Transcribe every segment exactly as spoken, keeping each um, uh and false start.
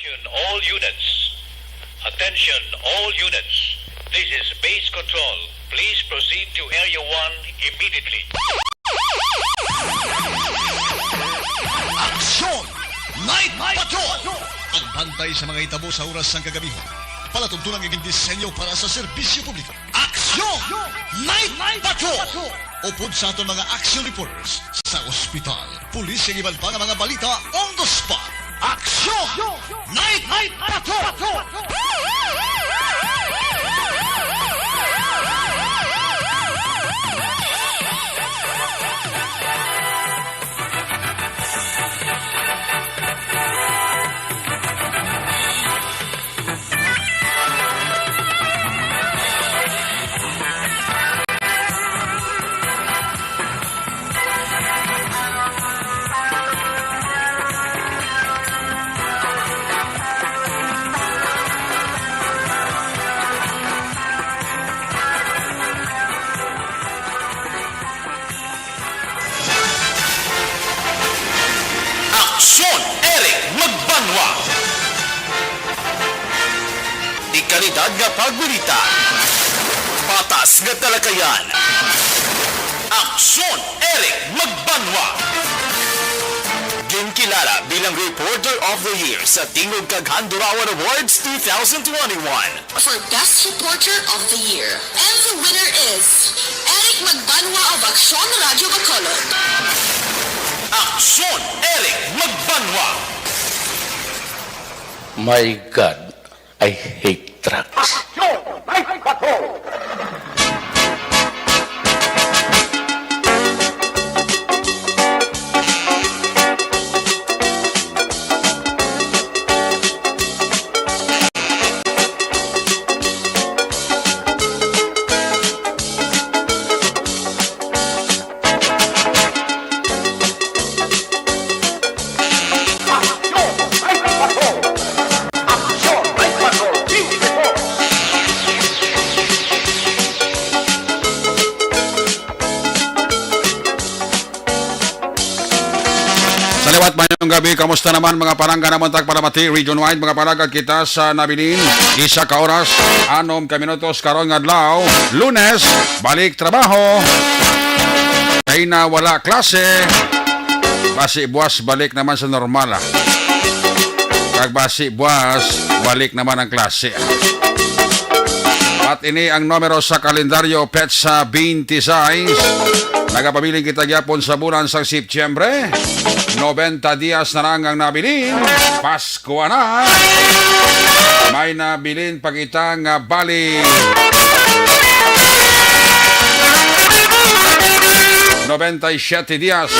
Attention all units. Attention all units. This is base control. Please proceed to Area one immediately. Aksyon! Night Patrol! Ang bantay sa mga hitabo sa oras sang kagabihan. Palatuntunan nga gindisenyo para sa serbisyo publiko. Aksyon! Night Patrol! Upod sa aton mga action reporters sa ospital, pulis, kag iban pa nga mga balita on the spot. Aksyon! Night Patrol! Aksyon, Eric Magbanwa. Di kalidad nga pagbalita. Patas nga talakayan. Aksyon, Eric Magbanwa. Ginkilala bilang Reporter of the Year sa Tingog kag Handurawan Awards two thousand twenty-one. For Best Reporter of the Year. And the winner is Eric Magbanwa of Aksyon Radyo Bacolod. Aksyon, Eric Magbanwa. My God, I hate drugs. Aksyon, Night Patrol. Sa liwat, mayong gabi. Kamusta naman, mga palangga namon tagpalamati, region-wide, mga palangga kita sa nabilin? Isa ka oras, anom ka minutos karon nga adlaw, Lunes, balik trabaho. Kay na wala klase, basi buwas balik naman sa normal, ah. Kag basi buwas, balik naman ang klase, ah. At ini ang numero sa kalendaryo, petsa twenty-six. Nagapabiling kita gyapon sa bulan sang Setyembre. Noventa dias na lang ang nabilin. Pasko na. May nabilin pa kita nga bali noventa y siete dias.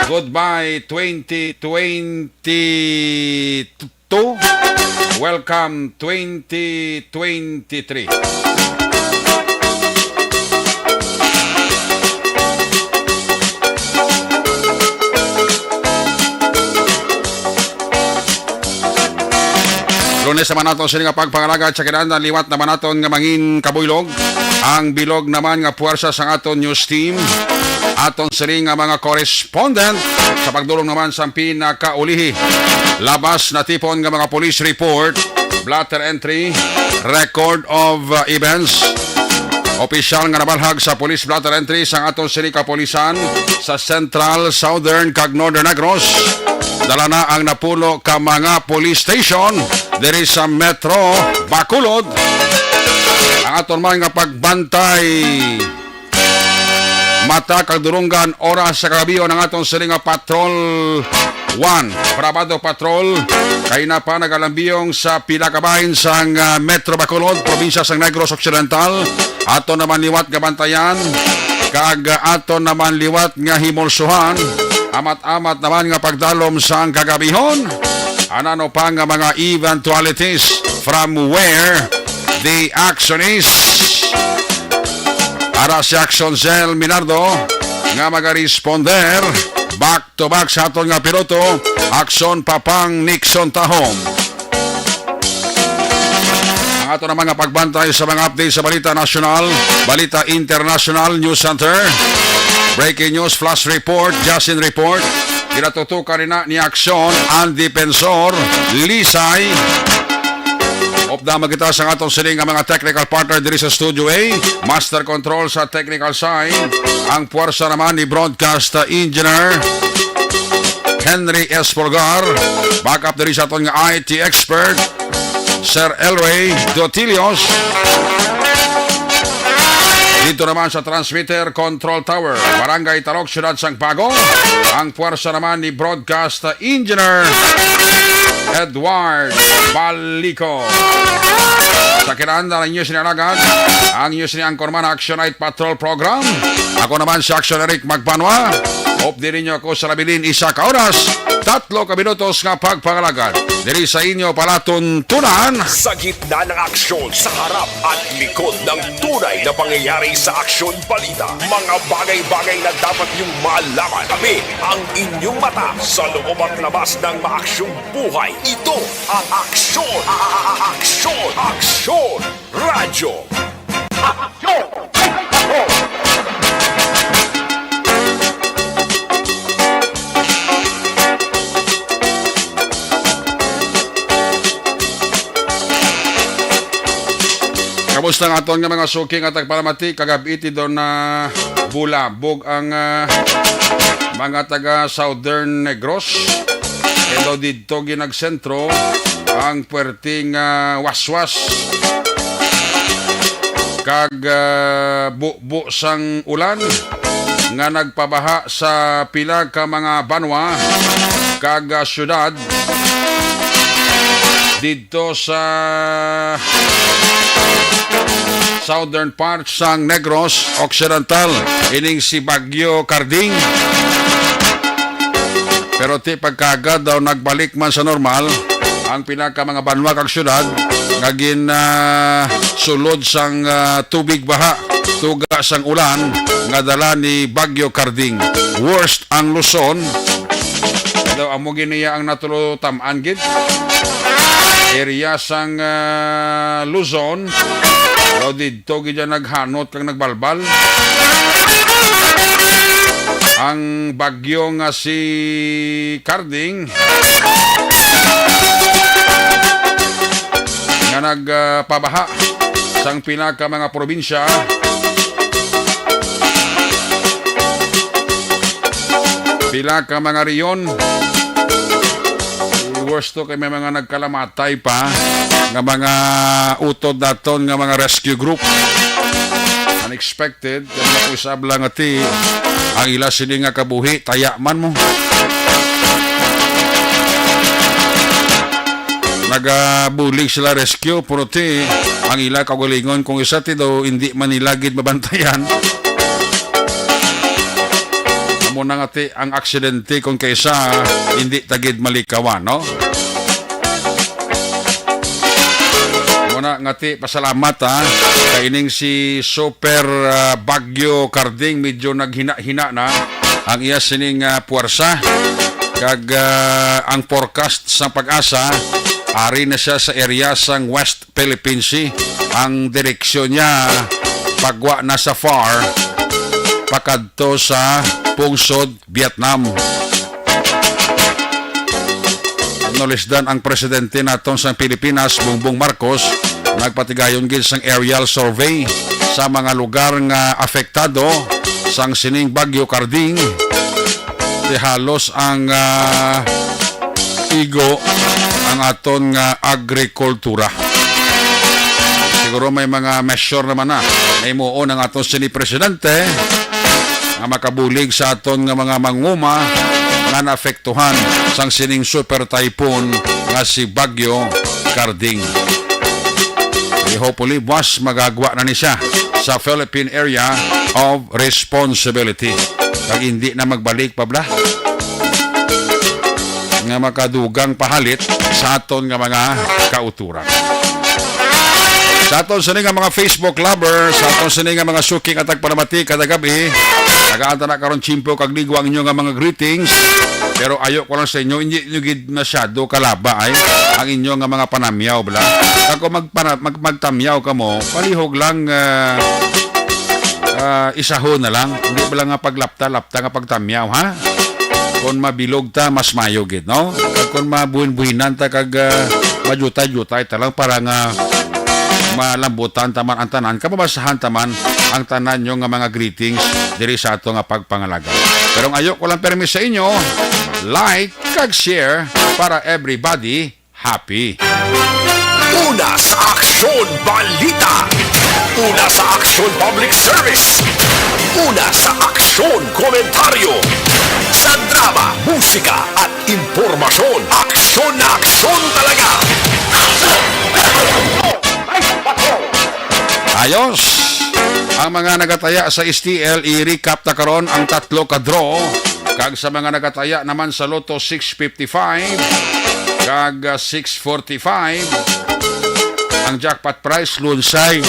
Goodbye twenty twenty-two. Welcome twenty twenty-three. Lunes naman naton sini nga pagpangalagad sa kinahanglan, liwat naman naton nga mangin kabuylog ang bilog naman nga puwersa sang aton news team. Aton sini nga mga correspondent sa pagdulong naman sa pinakaulihi. Labas natipon nga mga police report, blotter entry, record of, uh, events. Opisyal nga nabalhag sa police blotter entry sang aton sini kapulisan sa Central, Southern, kag Northern Negros. Dala na ang napulo ka mga police station diri sa Metro Bacolod. Ang aton man nga pagbantay, mata kag dulonggan, oras sa kagabion ang aton sini nga Patrol One, Brabado Patrol, kay na pa nagalambiyong sa pila ka bahin sang, ah, Metro Bacolod, probinsya sang Negros Occidental. Ato naman liwat nga bantayan, kag ato naman liwat nga himulsuhan, amat-amat naman nga pagdalom sang kagabihon. Anano pa nga mga eventualities from where the action is. Ara si Action Zell Minardo nga magaresponder back to back sa aton nga piloto, Action Papang Nixon Tahom. Ang ato naman nga pagbantay sa mga update sa balita nasyonal, balita internasyonal, News Center, breaking news, flash report, Justin report, Ginatutukan nina ni Aksyon ang Depensor, Lisay. Upda magkita sa aton sini nga mga technical partner diri sa Studio A. Master control sa technical side, ang puwersa naman ni Broadcast Engineer Henry S. Pulgar. Backup diri sa aton nga I T expert, Sir Elway Dotilios. Dito naman sa transmitter control tower, Barangay Talok, Siyudad sang Bago, ang puwersa naman ni Broadcast Engineer Edward Balico. Sa kinanda ng News ni Alagad, ang News ni Anchorman Action Night Patrol Program. Ako naman si Action Eric Magbanwa. Updi ninyo ako sa labilin isa ka oras, tatlo ka minutos nga pagpangalagad. Diri sa inyo palatuntunan. Sa gitna ng aksyon, sa harap at likod ng tunay na pangyayari sa aksyon balita, mga bagay-bagay na dapat niyong malaman. Kami ang inyong mata sa loob at labas ng maaksyong buhay. Ito ang aksyon, a- a- a- aksyon, aksyon, radyo. Aksyon! Kamusta ang aton nga mga suki nga tagpalamati? Kagab-i ti daw na bulabog ang, ah, mga taga Southern Negros. Kay daw didto ginagsentro ang puwerteng, ah, waswas kag, ah, bubo sang ulan nga nagpabaha sa pila ka mga banwa kag, ah, syudad didto sa southern part sang Negros Occidental, ining si Bagyo Carding. Pero ti pagkaga daw nagbalik man sa normal ang pila ka mga banwa kag syudad nga gin, ah, sulod sang, ah, tubig baha tuga sang ulan nga dala ni Bagyo Carding. Worst ang Luzon. Daw amo gid niya ang natulo tam-an gid. Area sang, ah, Luzon. Daw didto gid siya naghanot kag nagbalbal. Ang bagyo nga si Carding nga nagpabaha sang pila ka mga probinsya, pila ka mga rehiyon. Worst to kay may mga nagkalamatay pa nga mga utod naton nga mga rescue group. Unexpected, kay mga usab lang ati ang ila sini nga kabuhi, taya man mo. Nagabulig sila rescue, pero ti ang ila kaugalingon kung isa ti daw hindi man nila gid mabantayan. Amo na nga ti ang aksidente kung kaisa hindi ta gid malikawan, no? Muna nga ti pasalamat, ha, kay ining si Super, ah, Bagyo Carding medyo naghina-hina na ang iya sining, ah, puwersa, kag, ah, ang forecast sa PAGASA, ari na siya sa area sang West Philippine Sea. Ang direksyon niya pagwa na sa far, pakadto sa pungsod Vietnam. Nalulisdan ang presidente naton sa Pilipinas, Bongbong Marcos, nagpatigayon gid sang aerial survey sa mga lugar nga apektado sang sining Bagyo Carding. Ti halos ang, ah, igo ang aton nga agrikultura. Siguro may mga measure naman na nahimuon ang aton sini presidente nga makabulig sa aton nga mga manguma nga naapektuhan sang sining super typhoon nga si Bagyo Carding. Di hopefully, buwas magagwa na ni siya sa Philippine Area of Responsibility. Kag hindi na magbalik pa bala nga makadugang pahalit sa aton nga mga kauturan. Sa aton sini nga mga Facebook lovers, sa aton sini nga mga suki nga tagpalamati kada gabi, tagaan ta na karon tiyempo kag ligo ang inyo nga mga greetings. Pero ayo ko lang sa inyo, hindi nyo gid masyado kalaba ay ang inyo nga mga panamyaw bala. Ako magpana-, mag-, magtamyaw ka mo, palihog lang, ah, ah, isahon na lang. Hindi bala nga paglapta-lapta nga pagtamyaw, ha? Kung mabilog ta, mas mayo gid, no? Kag kung mabuhin-buhinan ta kag, ah, madyutay-dyutay ta lang para nga malambutan ta man ang tanan, kag mabasahan ta man ang tanan nyo nga mga greetings diri sa ato nga pagpangalagad. Pero ang ayo ko lang permi sa inyo, like kag share para everybody happy. Una sa Aksyon Balita. Una sa Aksyon Public Service. Una sa Aksyon Komentaryo. Sa drama, musika, at impormasyon. Aksyon na aksyon talaga. Ayos! Ang mga nagataya sa S T L, i-recap ta karon ang tatlo ka draw. Kag sa mga nagataya naman sa Lotto six fifty-five kag, ah, six forty-five, ang jackpot prize, lunsay,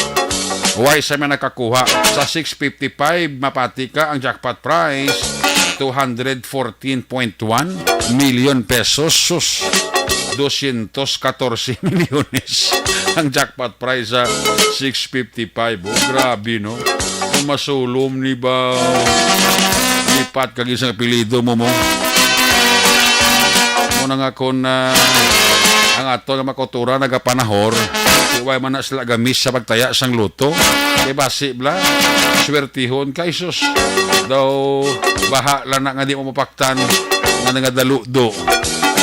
way sa may nakakuha. Sa six fifty-five, mapati ka, ang jackpot prize, two hundred fourteen point one million pesos. Sus, dosyentos katorse milyones ang jackpot prize sa six fifty-five. Oh, grabe, no? Kung masulom ni ba, lipat kag isang apelyido mo, mo. Mo na nga kung, ah, ang ato nga makutura nagapanahor, di way man na sila gamis sa pagtaya sang luto. Kay basi bla, swertihon kay sus. Daw baha lang na nga di mo mapaktan nga nagadaludo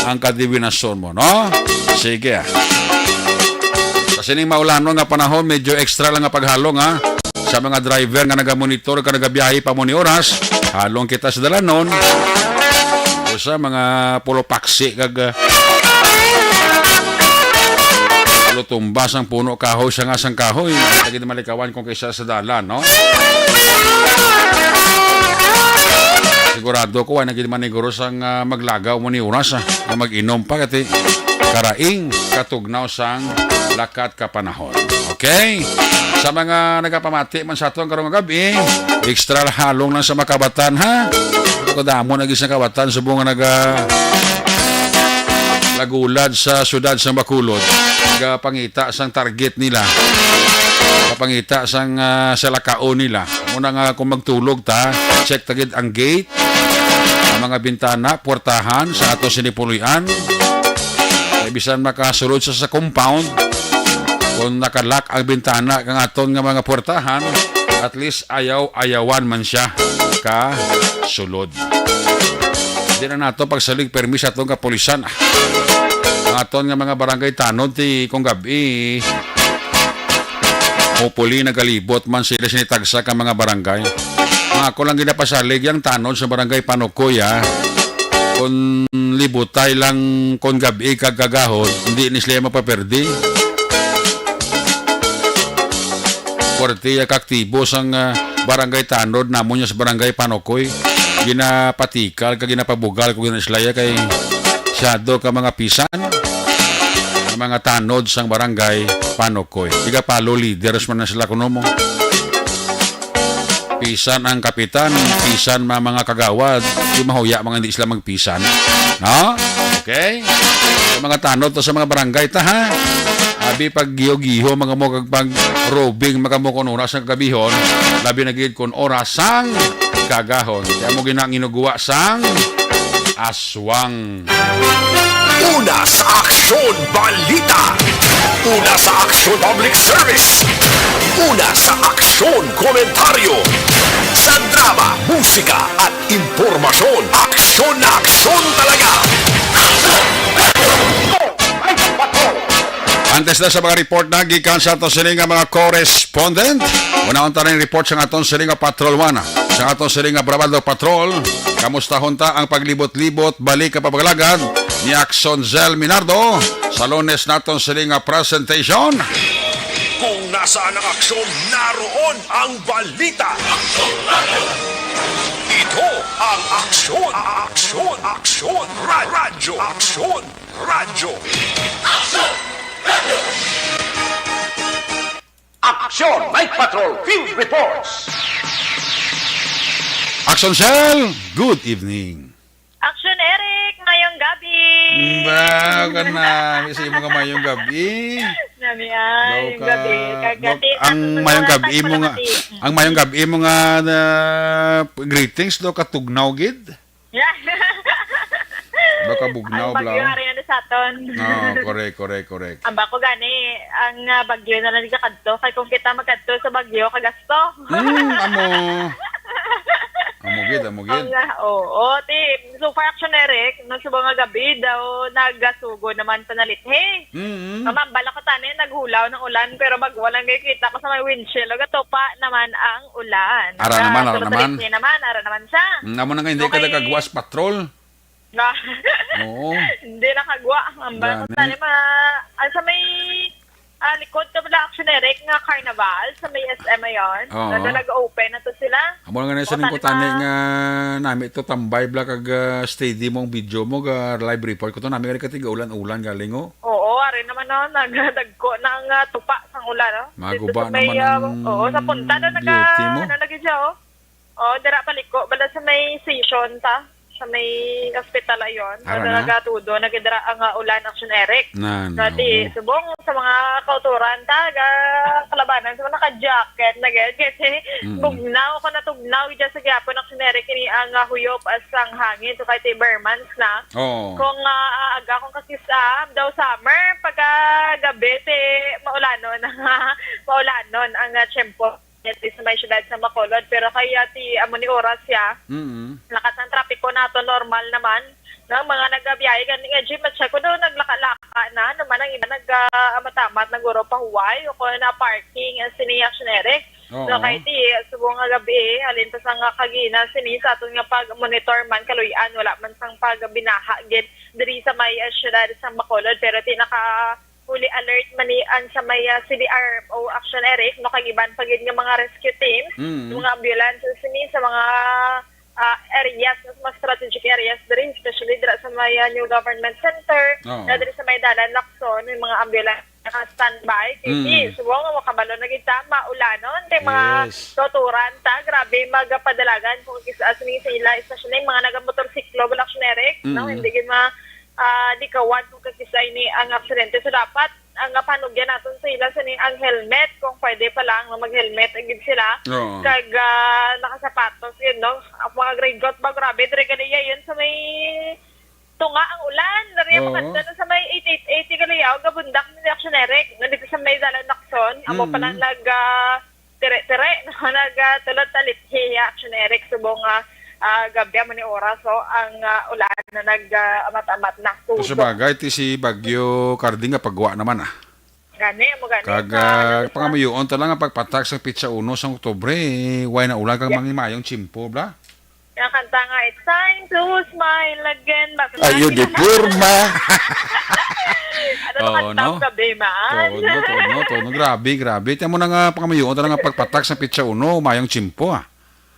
ang kadibinason mo, no? Sige, ah. Sa sining maulanon nga panahon, medyo extra lang nga paghalong, ha? Sa mga driver nga nagamonitor ka nagabiyahe pa mo ni oras, halong kita sa dalanon. O sa mga pulopaksi kag, ah, lutumba sang puno kahoy, sa nga sang kahoy, lagi na malikawan kung kaysa sa dalan, no? Sigurado ko, wala gid maniguro sang, ah, maglagaw mo ni oras, ah, nga mag-inom pa, kati karaing katugnaw sang lakat ka panahon. Okay? Sa mga nagapamati man sa aton karong gabi, extra halong lang sa makabatan, ha? Kadamo na gid sa kabatan subong nga naga lagulad sa siyudad sa Bacolod. Gapangita sang target nila. Gapangita sang, ah, salakaon nila. Muna nga kung magtulog ta, check ta gid ang gate, ang mga bintana, puwertahan sa ato sinipuloy-an. Kay bisan makasulod sa, sa compound, kung nakalock ang bintana kang aton nga mga puwertahan, at least ayaw-ayawan man siya ka sulod. Di na nato pagsalig permi sa aton kapulisan. Ang aton nga mga barangay tanod ti kung gabi, hopefully nagalibot man sila sini tagsa ka mga barangay. Ang ako lang ginapasalig yang tanod sa barangay Panukoy, ah. Kung libutay lang kung gabi kag kagahon, hindi ni sila mapaperdi. Puwerte ya kaaktibo sang, ah, barangay tanod namon ya sa barangay Panukoy. Ginapatikal kag ginapabugal ko gina sila ya kay siyado ka mga pisan, ang mga tanod sang barangay Panukoy. Tiga palo leaders man na sila kuno mo. Pisan ang kapitan, pisan ma-, mga kagawad, di mahuya mga hindi sila magpisan. No? Okay? Sa mga tanod to sa mga barangay ta, ha? Abi pag giho-giho mga mo kag pag robing mga mo kun oras ang kagabihon, labi na gid kun oras sang kagahon. Kaya mo ginang inuguwa sang aswang. Una sa Aksyon Balita. Una sa Aksyon Public Service. Una sa Aksyon Komentaryo. Sa drama, musika, at impormasyon. Aksyon na aksyon talaga. Antes na sa mga report na gikan sa ato sini nga mga correspondent, unahon ta ning report sa aton sini nga Patrol One. Sa aton sini nga Bravado Patrol, kamustahon ta ang paglibot-libot balik ka pagpagalagad ni Axon Zel Minardo sa Lunes naton sini nga presentation. Kung nasaan ang aksyon, naroon ang balita. Ito ang aksyon, aksyon, aksyon, ra-, radyo, aksyon, radyo. Aksyon, Night Patrol Field Reports. Action Cell, good evening. Action Eric, mayong gabi. Ba, ka na. Sa imo nga mayong gabi. Nami ay, daw ka, gabi. Kagati, ang mayong gabi mo nga, ang mayong gabi mo nga na greetings daw katugnaw gid. Baka bugnaw, Ang bagyo bla. Ari na sa aton. Ah, correct, correct, correct. Ang bako gani, ang ah, bagyo na lang kakadto. Kay kung kita magkadto sa bagyo, kagasto. Hmm, amo. Amo gid, amo gid. Ang, ah, oo, ti, so far, Action Eric, no, subong nga gabi daw, nagasugo naman sa nalithi. Mm. Ma'am, bala ko tani, naghulaw ng ulan, pero bag walang kita ko sa may windshield. Gatupa naman ang ulan. Ara naman, ara naman. Naman, ara naman siya. Mm, amo na nga, hindi ka Okay. Nagkagwas patrol. Na, Oo. Hindi nakagwa. Ang Gani. Bata ni ma, ang sa may ah, likod ka pala, Action Eric, nga Carnival, sa may S M ayon. Oo. Nag-open na to sila. Amo nga na sa O, ningko tani tani ma- nga nami to tambay bla kag ah, steady mo ang video mo ga live report ko to nami ka tiga ulan-ulan galing oh. Oo, ari naman no, nagdagko na ang ah, tupa sang ulan no. Maguba Dito sa may, naman ah, ang oo, sa punta na naga duty mo. Ano lagi siya oh. Oh, dira paliko bala sa may station ta, sa may hospital ayon. Ara Nag na? Nagatudo na gid dira ang ah, ulan, Action Eric. Na, na, Dati oo. Subong sa mga kauturan ta ga kalabanan sa mga naka-jacket na gid kasi Mm. Bugnaw ko natugnaw gid sa gyapon, Action Eric, ini ang ah, huyop as ang hangin so kahit Bermans na. Oo. Kung ah, aga kong kakisam daw summer pagka gabi ti maulanon ang ah, maulanon ang ah, tiyempo. At least may syudad sa Bacolod, pero kaya ti amo ni oras ya. Mm. Lakat ng trapiko nato normal naman. Nga mga nagabiyahe gani nga gym at siya ko daw naglaka-laka na naman ang iba nag-amat-amat naguro pahuway o kung na parking ang sini Action Eric. Oo. So kay ti subong nga gabi halin ta sa nga kagina sini sa aton nga pag-monitor man kaluy-an wala man sang pagbinaha gid diri sa may ah, syudad sa Bacolod pero ti naka fully alert man ni ang sa may ah, C D R O Action Eric no kag iban pa gid nga mga rescue teams, Mm. Mga ambulance sini sa mga ah, areas nga mga strategic areas diri especially dira sa may ah, New Government Center Oo. Na diri sa may dalan Lacson may mga ambulance naka-standby kasi Mm. Subong nga makabalo na gid ta maulanon kay mga Yes. Tuturan ta grabe magapadalagan kung kis-, as ni sa ila especially mga nagamotorsiklo Action Eric no Mm. Hindi gid ma ah, di kawad kung kakisay ni ang aksidente. So dapat ang panugyan naton sa ila sa ni ang helmet kung pwede pa lang nga mag-helmet gid sila. Oo. Kag ah, nakasapatos gid no. Ang mga grade goat ba grabe diri ganiya yun sa may tunga ang ulan. Diri Oo. Makadto na sa may eight eight eight Kalayaw gabundak ni Action Eric. Nandito sa may Dalan Lacson. Amo pa lang Mm. nag ah, Tire-tire, no? Nagatulot sa lithi, Action Eric, subong nga ah, gabi amo ni oras, so ang ah, ulan na nag-amat-amat na. So, Tutok. Sabagay, ti si Bagyo Carding nga pagwa naman, ah. Gani, mo gani. Kag sa, ah, ano sa pangamuyoon ta lang ang pagpatak sa petsa uno sa Oktubre, eh, way na ulan kag Yeah. Mangimayong tiyempo, bla? Yung kanta nga, "It's time to smile again." Bakit Ayo, lagi di na? Porma. Ano Oo, kanta no? Gabi, man? Todo, todo, todo. Grabe, grabe. Tiyan mo na nga, pangamuyoon, talaga pagpatak sa petsa uno, mayong tiyempo, ah.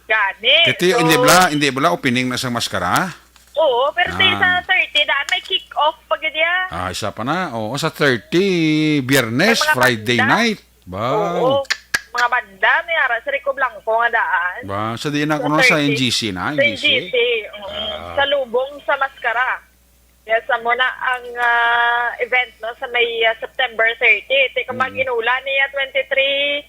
Gani. Kiti, So, hindi bala, hindi bala, opening na sang maskara? Oo, pero di Ah. Sa thirty, daan may kick-off pa gid ya. Ah, isa pa na. Oo, sa thirty, Biyernes, May mga Friday banda. Night. Wow. Oo. Mga banda, may ara sa Rico Blanco nga daan. Ba, sa diin na Sa kuno sa thirty. N G C na, Sa N G C? N G C, oo. Ah. Sa Lubong sa Maskara. Yes, amo na ang ah, event no sa may ah, September thirty. Ito ka Mm. Mag-inula niya twenty-three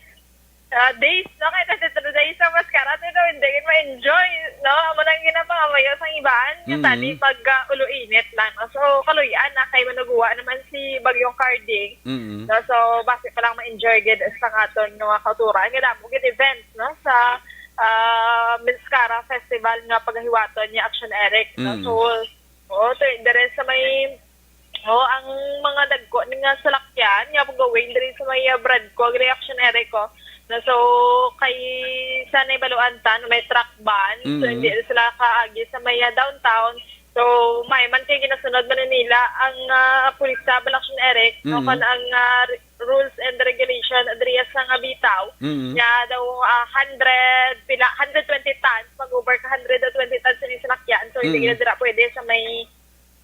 ah, days, no? Kaya twenty-three days ang maskara. Pero hindi yun ma-enjoy, no? Amo nang ginapangamuyo sa iban. Nga Mm. Tani mag ah, ulo-init lang. No? So, kaluyan na kay manuguwa naman si Bagyong Carding. Mm. No, so basi pa lang ma-enjoy gid sa aton nga kauturan nga damo gid events no sa ah, Minscara Festival nga pagahiwaton ni Action Eric no. Mm. So oo, to dire sa may oh, ang mga dagko ni nga salakyan nga going diri sa may ah, Bradco, Action Eric ko. No, so kay sa naibaluan ta no, may truck ban. So Mm. Hindi sila kaagi sa may ah, downtown. So, may man kay ginasunod man nila ang ah, pulis sa Balaction Eric, no, Mm. Kan ang ah, re- rules and regulation adriya sa nga bitaw. Mm. Nga daw ah, hundred pila, hundred twenty tons, mag-over ka hundred twenty tons sa inyong sinakyan. So, hindi Mm. Gina dira pwede sa may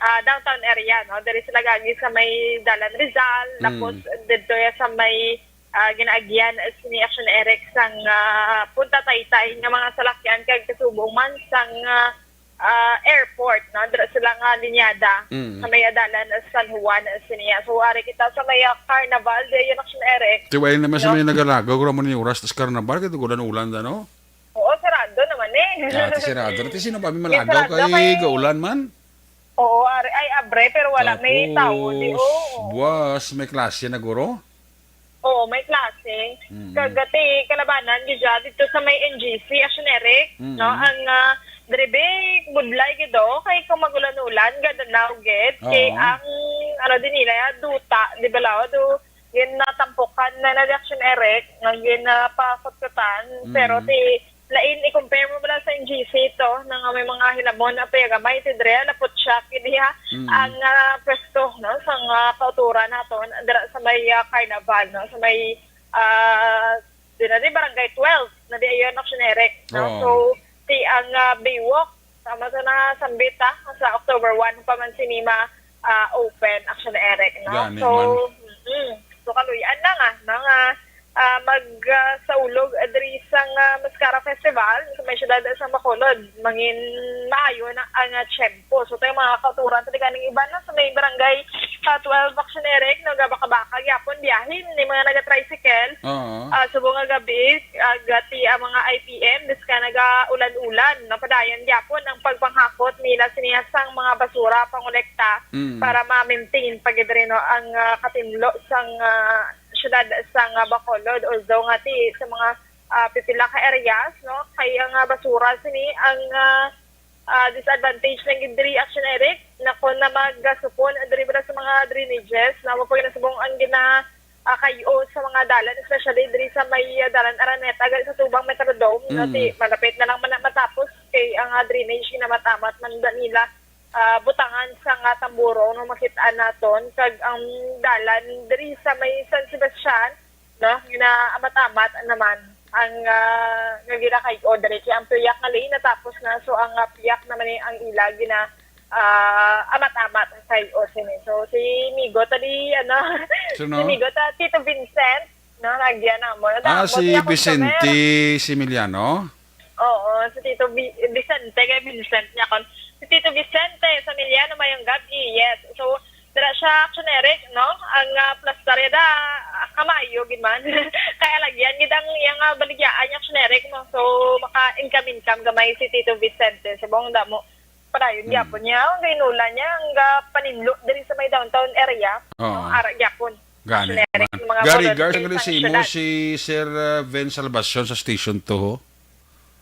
ah, downtown area, no? Diri sila gagi sa may Dalan Rizal, Mm. Tapos dito ya sa may ah, ginaagian as ni Action Eric sang ah, Punta Taytay nga mga salakyan kag kasubong man sang ah, ah, airport, no? Dira sila nga linyada Mm. Sa may adalan sa San Juan, ah, siniya. So, ari kita sa may ah, carnival, di yun, Action Eric. Ti wala naman sa No? May nagalagaw, kung mo ni oras, tas carnival, kaya tugulan ulan da, no? Oo, sarado naman eh. Dati sarado. Dati sino ba? May malagaw kay gaulan man? Oo, ari, ay, abre, pero wala may tao, di, oo. Buwas, may klase na, guro? Oo, may klase. Mm. Kagati, kalabanan, gid siya, dito sa may N G C, Action Eric, Mm. no? Ang, ah, dribe, budlay, gid, oh, kay kung magulan-ulan, gad-, now, gid, kay Oo. ang, ano, din nila, duta, di ba, lao, do, ginatampukan na na Action Eric, nga ginapakutkutan, Mm. pero ti, lain, i-compare mo bala sa N G C to, na nga may mga hinabon, ang payagamay, ti Drea, naputsak, gid, ha, Mm. ang, ah, pwesto, no, sa nga kauturan naton, dira sa may, ah, carnival, no, sa may, ah, di na di, Barangay twelve, na di ayon, Action Eric, no? Oo. So, ti ang, ah, Baywalk, sama sa nasambit, ah, sa October one pa man sini ma, ah, open, Action Eric, no? Gani So, man. mm, so kaluy-an na nga, no, nga, ah, mag, ah, saulog, ah, diri sa nga Mascara Festival sa may siyudad sa Bacolod, mangin maayo na ang, ah, tiyempo. So, tayo mga kauturan, tayo ganing iban na sa may barangay, ah, twelve, Action Eric, no, gabaka-baka gyapon biyahin ni mga naga-tricycle. Oo. Ah, subong nga gabi, ah, gati ang mga I P M, bis ka naga-ulan-ulan, no, padayon gyapon ang pagpanghakot nila siniya sang mga basura, pangolekta Mm. para ma-maintain pa gid rin, no, ang, ah, katinlo sang, ah, syudad sang, ah, Bacolod. Although nga ti sa mga, ah, pipila ka areas, no, kay ang, ah, basura sini ang, ah, ah, disadvantage lang gid diri, Action Eric, na kon na magasupon diri bala sa mga drainages, na mo pag nasubong ang gina, ah, kayo sa mga dalan, especially diri sa may, ah, dalan Araneta, gali sa tubang Metrodome, no, Mm. ti malapit na lang man na matapos kay ang, ah, drainage ginamatamat man da nila, ah, butangan sa nga tamburo, no, makit-an naton, kag ang dalan diri sa may San Sebastian, no, ginaamat-amat naman ang, ah, nga ginakay-o diri kay ang piyak nga lane natapos na, so ang, ah, piyak naman ni ang ila gina, ah, amat-amat kay o sini. So si Migo tadi, ano, Sino? si Migo ta, Tito Vincent, no, nagyan na mo. Ah, Nadamo si niya kung Vicente samer. Similiano? Oo, si Tito Vi-, Vicente, kay Vincent niya kon. Si Tito Vicente Samiliano, mayong gabi, yes. So, dira siya, Action Eric, no? Ang, ah, plastarya da, ah, kamayo, gid man. Kay alagyan, gid ang iyang, ah, baligyaan niya, Action Eric, no? So, maka-income-income gamay si Tito Vicente. Subong damo, padayon Mm. gyapon niya, ang gainula niya, ang, ah, paninlo diri sa may downtown area, Oo. no? Ara gyapon. Gani, Action Eric, man. mga Gary, volunteers Gar, sa ang simo syudad. Si Sir, ah, Ven Salvacion sa Station two, ho?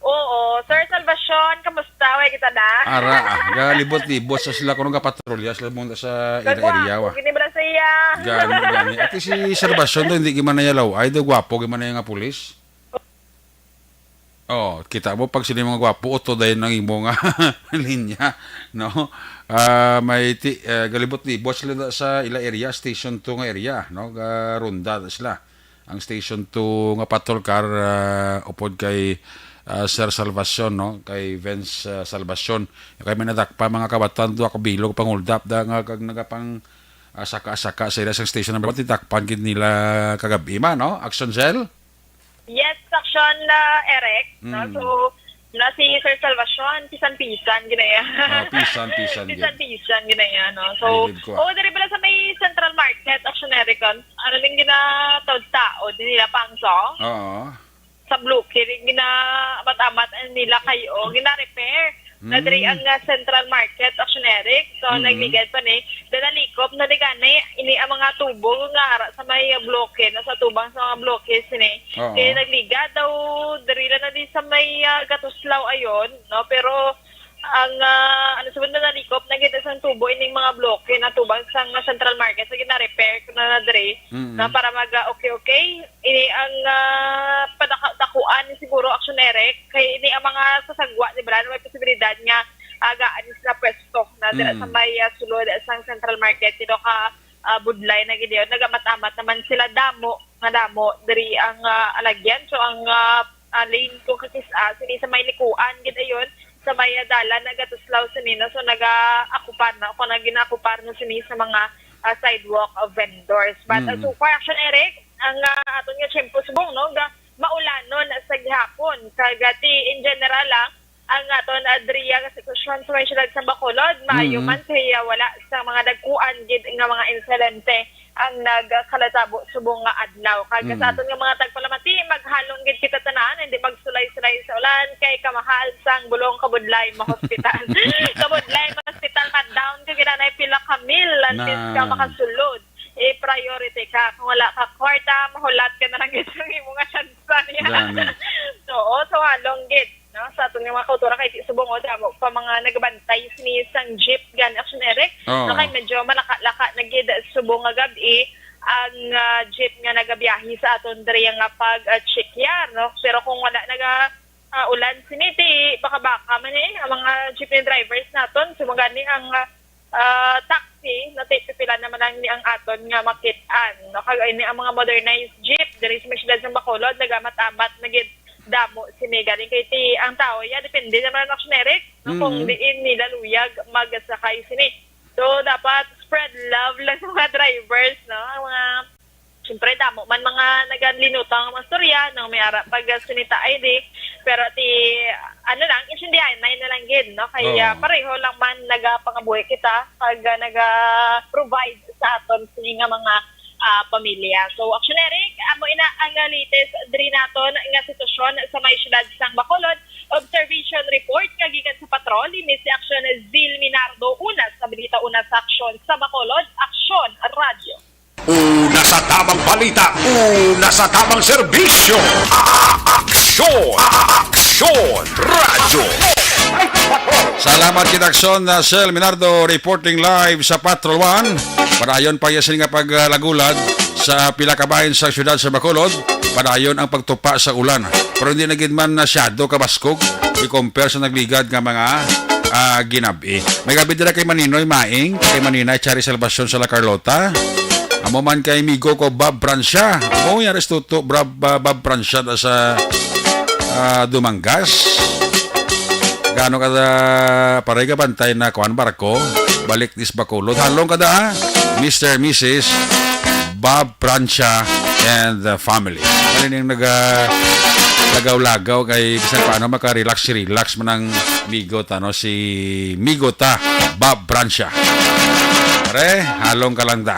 Oo, Sir Salvacion, kamusta? Way kita na? Ara, ah, galibot-libot sa sila kuno gapatrolya sila mo sa ira Kagwapo, area, wa. Gini bala sa iya. Gani, gani. Ati si Salvacion to, hindi gid man na iya law-ay, daw gwapo gid man na iya nga pulis. Oh, kita mo pag sila mga gwapo, uto dayon ang imo nga linya, no? Ah, may ti-, ah, galibot-libot sila sa ila area, Station two nga area, no? Ga ronda sila. Ang Station two nga patrol car, ah, upod kay, ah, Sir Salvacion, no? Kay Vince, ah, Salvacion. Kay may nadakpan mga kawatan, duha ka bilog, pang-hold up, da nga kag nagapang, ah, saka-saka sa ila sang station number one, tidakpan gid nila kagab-i man, no? Action Cell? Yes, Action, ah, Eric, no? Mm. So, na si Sir Salvacion, pisan-pisan, ginaya. Ah, pisan-pisan, gid. Pisan-pisan, ginaya, no? So, Bilib ko, ah. Oo, diri pala sa may Central Market, Action Eric, ah. Ano din ginataod-taod nila, Pangso? Oo. Sa bloke, rin gina-amat-amat, ano nila kayo, gina-repair. Na diri Mm. ang, ah, Central Market, Action Eric. So, Mm. nagligad pa ni, dala likop na di gani, ini ang mga tubo nga ara sa may, ah, bloke, no, sa tubang sa mga bloke, sini. Oo. Kaya nagligad daw, diri lang na di sa may, ah, Gatuslaw ayon, no? Pero ang, ah, ano, sa banda nalikop, nagita sang tubo ining mga bloke na tubang sa nga Central Market, sa gina-repair ko na na diri, Mm. na para mag, ah, okay-okay. Ini ang, ah, padaka-, dakuan ni siguro, Action Eric, kay ini ang mga sasagwa, di ba, na may posibilidad nga agaan sila pwesto na dira sa Mm. may, ah, sulod sang Central Market, dito ka, ah, budlay na gid yun. Nagamat-amat naman sila damo, nga damo, diri ang, ah, alagyan. So, ang, ah, ah, lane ko kakis-, ah, sini sa may likuan, gid ayon, sa may, ah, dalan, nagatuslaw sini, no? So, naga-akupar na, kung nag-, gina-akupar na sini sa mga, ah, sidewalk, ah, vendors. But, ah, Mm. so far, Action Eric, ang, ah, aton nga tiyempo subong, no, ga maulanon sa gihapon. Kag, ah, ti, in general, ah, ang aton, ah, diriya nga sitwasyon sa may siyudad sa Bacolod, maayo Mm. man kay, ah, wala sa mga dagkuan gid nga mga insidente ang nagkalatabo subong nga adlaw. Kag Mm. sa aton nga mga tagpalamati, maghalong gid kita tanan, hindi magsulay-sulay sa ulan, kay kamahal sang bulong kabudlay mahospital. Kabudlay mahospital, ma-down ka gid anay pila ka mil, antes ka Na. makasulod. I-priority ka. Kung wala ka kwarta, mahulat ka na lang gid ang imo nga tsansa niya. Gani. Oo, so halong gid, no? Sa aton nga mga kauturan, kay di subong, oh, damo pa mga nagabantay sini sang jeep, gani, Action Eric. Oo. No, kay medyo malaka-laka na gid subong nga gab-i ang, ah, jeep nga nagabiyahe sa aton diri nga pag, ah, check ya, no? Pero kung wala naga, ah, ulan sini, ti baka-baka man, eh, ang mga jeepney drivers naton. So, magani ang, ah, ah, taxi, no, ti pipila naman lang ni ang aton nga makit-an, no? Kag ini ang mga modernized jeep diri sa may siyudad sa Bacolod, nagamat-amat na gid damo sini. Galing kay ti ang tao, ya, depende naman, Action Eric, no, kung Mm. diin nila luyag magsakay sini. So, dapat spread love lang sa mga drivers, no? Ang mga, siyempre, damo man mga nagalinutang mga storya, no? May ara pag, ah, sinita I D, pero ti, ano lang, intindihan na lang gid, no? Kay, Oo. ah, pareho lang man nagapangabuhi kita pag, ah, naga-provide sa aton sini nga mga, ah, pamilya. So, Action Eric, amo ina ang, ah, latest diri naton nga sitwasyon sa may siyudad sang Bacolod. Observation report nga gikan sa patrol ni Miss Action Zil Minardo, una sa balita, una sa aksyon sa Bacolod, Aksyon Radyo. Una sa tamang balita, una sa tamang serbisyo. A-, a-, aksyon, a-, a-, aksyon, radyo. Salamat kita, Aksyon, na Sel Minardo, reporting live sa Patrol One. Padayon pa iya sini nga paglagulad sa pila ka bahin sa siyudad sa Bacolod. Padayon ang pagtupa sa ulan, pero hindi na gid man masyado kabaskog i-compare sa nagligad nga mga, ah, ginab-i. May gabi dira kay Maninoy Maing, kay Maninay Chari Salvacion sa La Carlota. Amo man kay migo ko, Bob Francia. Amo, yari sa tuto, Bob, ah, Bob Francia da sa, ah, Dumangas. Gaano ka da, paray ka bantay na kuan, barko? Balik dis Bacolod. Halong ka da, Mister Missus Bob Francia and the family. Ano ning naga-, lagaw-lagaw kay bisan paano maka-relax-relax man ang migo ta, no? Si migo ta, Bob Francia. Pare, halong ka lang da.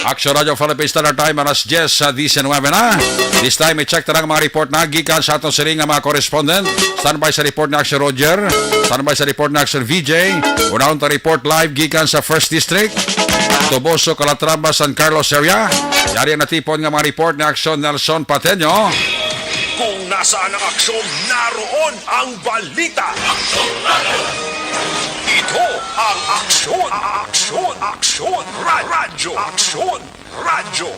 Action Radio Philippines Standard Time, alas diyes sa diecinuebe na. This time, i-check ta ang mga report na gikan sa aton sini nga mga correspondent. Standby sa report ni Action Roger. Standby sa report ni Action V J. Unahon ta report live gikan sa First District, Toboso, Calatrava, San Carlos area. Yari ang natipon nga mga report ni Action Nelson Pateño. Kung nasaan ang aksyon, naroon ang balita. Ito ang Aksyon, Aksyon, Aksyon Ra-, Radyo, Aksyon Radyo.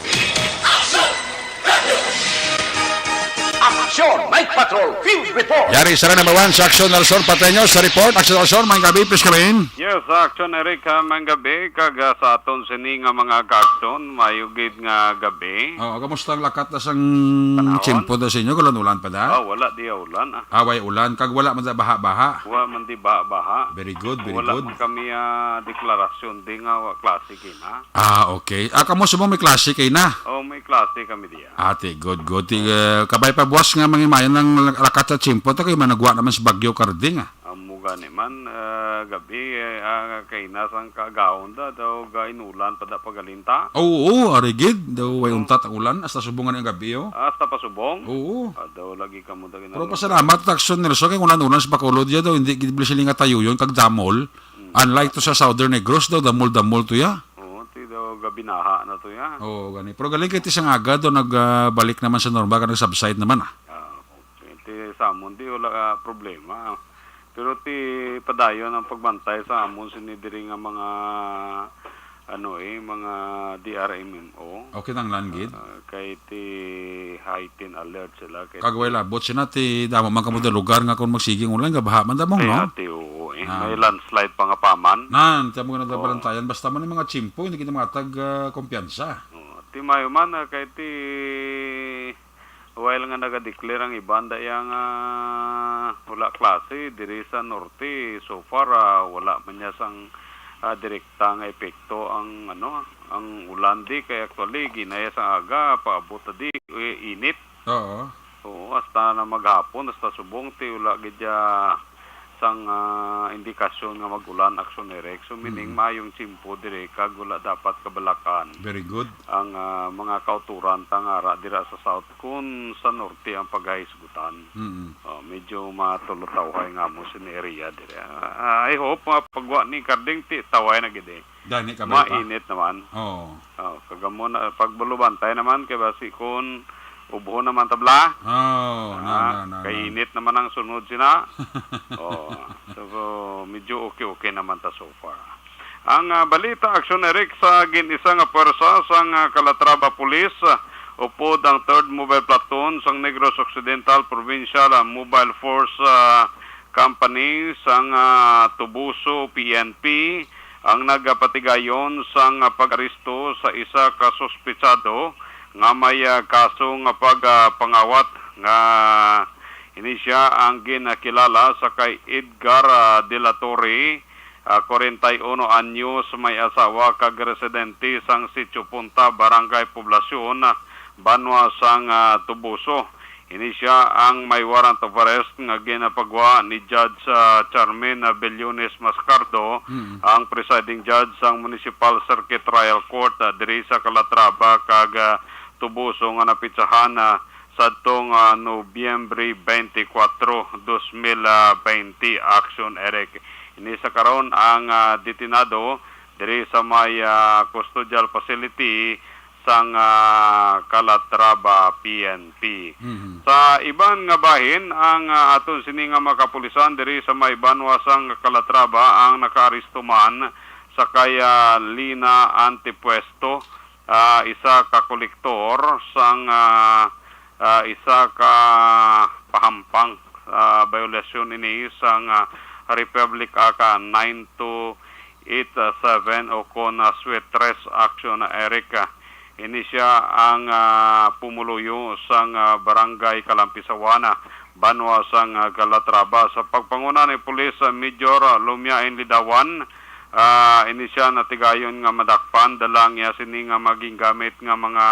Aksyon Night Patrol Field Report. Yari sa number one sa Aksyon, Nelson Pateño sa report. Aksyon Nelson, maayong gabi, please come in. Yes, Aksyon Eric, ha, maayong gabi, kag, ah, sa aton sini nga mga kaaksyon, maayo gid nga gabi. Oo, kamusta ang lakat na sang Tanawan? Tiyempo da sa inyo? Ulan-ulan pa da? Ah, wala di ulan, ah. Ah, way ulan, kag wala man da baha-baha? Wa man di baha-baha. Very good, very Wala good. man kami, ah, deklarasyon di nga wa klase kina. Ah, okay. Ah, kamo subong may klase kay na? Oh, may klase kami diya. Ate, good, good. Ti, eh, kabay pa buwas nga mangimayan ang lakat sa tiyempo, ta kay managwa naman sa bagyo karding, ah. Amo gani man, eh, gabi, eh, ah, kay nasang kaagahon da, daw ga inulan pa da pagalinta. Oo, oo, ari gid. Daw way Oo. untat ang ulan, hasta subong nga ni ang gabi, oh. Ah, hasta pa subong? Oo. Ah, daw lagi kamo da Pero ginanong- pasalamat, Aksyon Nelson, kay ulan-ulan sa Bacolod ya daw, hindi gid bili sila nga tayuyon kag damol. Mm. Unlike to sa Southern Negros daw, damol-damol to ya. Oo, ti daw gabinaha na to ya. Oo, gani. Pero galing kay ti sang aga daw nagbalik naman sa normal, kag nag-subside naman, ah. Ah, okay. Ti sa amon di wala, ah, problema. Pero ti padayon ang pagbantay sa amon sini diri nga mga, ano, eh, mga D R M M O. Okay, kinahanglan gid. Ah, kay ti heightened alert sila. Kay Kag way labot sina ti damo man kamo da lugar nga kung magsiging ulan, gabaha man damong, Kaya no? ti, oo, eh. Ah. May landslide pa nga paman. Nan, ti amo nga Oo. nagbabalantayan. Basta man ang mga tiyempo, hindi kita matag, ah, kumpiyansa. Oo. Ti mayo man, ah, kay ti while nga naga-declare ang iban, da iya nga wala klase diri sa norte. So far, ah, wala man niya sang, ah, direkta nga epekto ang, ano, ang ulan di. Kay actually, ginaya sa aga, paabot na di, eh, init. Oo. Oo, hasta na maghapon, hasta subong, ti wala gid ya sang, ah, indikasyon nga mag-ulan, Action Eric. So, meaning, Mm. maayong tiyempo diri kag wala dapat kabalakan Very good. ang, ah, mga kauturan ta nga ara dira sa South kun sa Norte ang paghisgutan. Mm. Oh, medyo matulutawhay nga mo sini area diri. Ah, I hope nga pagwa ni Karding ti tawhay na gid eh. Gani ka ba pa? Mainit naman. Oo. Oh, kagamo na, pagbulubantay naman kay basi kun ubhon naman tabla. Oh, na, Ah, na, na, na. Kainit naman ang sunod sina. Oh, so, medyo okay-okay naman ta so far. Ang, ah, balita, Action Eric, sa gin-isa nga puwersa sang, ah, Calatrava Police, ah, upod ang Third Mobile Platoon sang Negros Occidental Provincial, ah, Mobile Force, ah, Company sang, ah, Tubuso P N P ang nagapatigayon sang pag-aresto sa isa ka suspetsado nga may, ah, kaso nga pag, ah, pangawat nga ini siya ang ginakilala sa kay Edgar, ah, de la Torre, ah, kwarenta y uno anyos, may asawa kag residente sang Sitio Punta, Barangay Poblacion, ah, banwa sang, ah, Tubuso. Ini siya ang may warrant of arrest nga ginapagwa ni Judge, ah, Charmin, ah, Bellones Mascardo, Mm. ang presiding judge sang Municipal Circuit Trial Court, ah, diri sa Calatrava kag, ah, Tubuso nga napitsahan, ah, sadtong, ah, Nobyembre twenty-four, dos mil twenty, Action Eric. Ini sa karon ang, ah, detenado diri sa may, ah, custodial facility sang, ah, Calatrava P N P. Mhm. Sa iban nga bahin, ang, ah, aton sini nga mga kapulisan diri sa may banwa sang Calatrava ang nakaaresto man sa kay, ah, Lina Antipuesto, ah, isa ka kolektor sang, ah, ah, isa ka pahampang, ah, biolasyon ini sang, ah, Republic Act nine two eight seven o kon, ah, Suetres Action, ah, Eric. Ini siya ang, ah, pumuluyo sang, ah, Barangay Kalampisawan, ah, banwa sang, ah, Calatrava. Sa pagpanguna ni Police, ah, Major, ah, Lumiain Lidawan, ah, ini siya natigayon nga madakpan, dala niya sini nga maging gamit nga mga,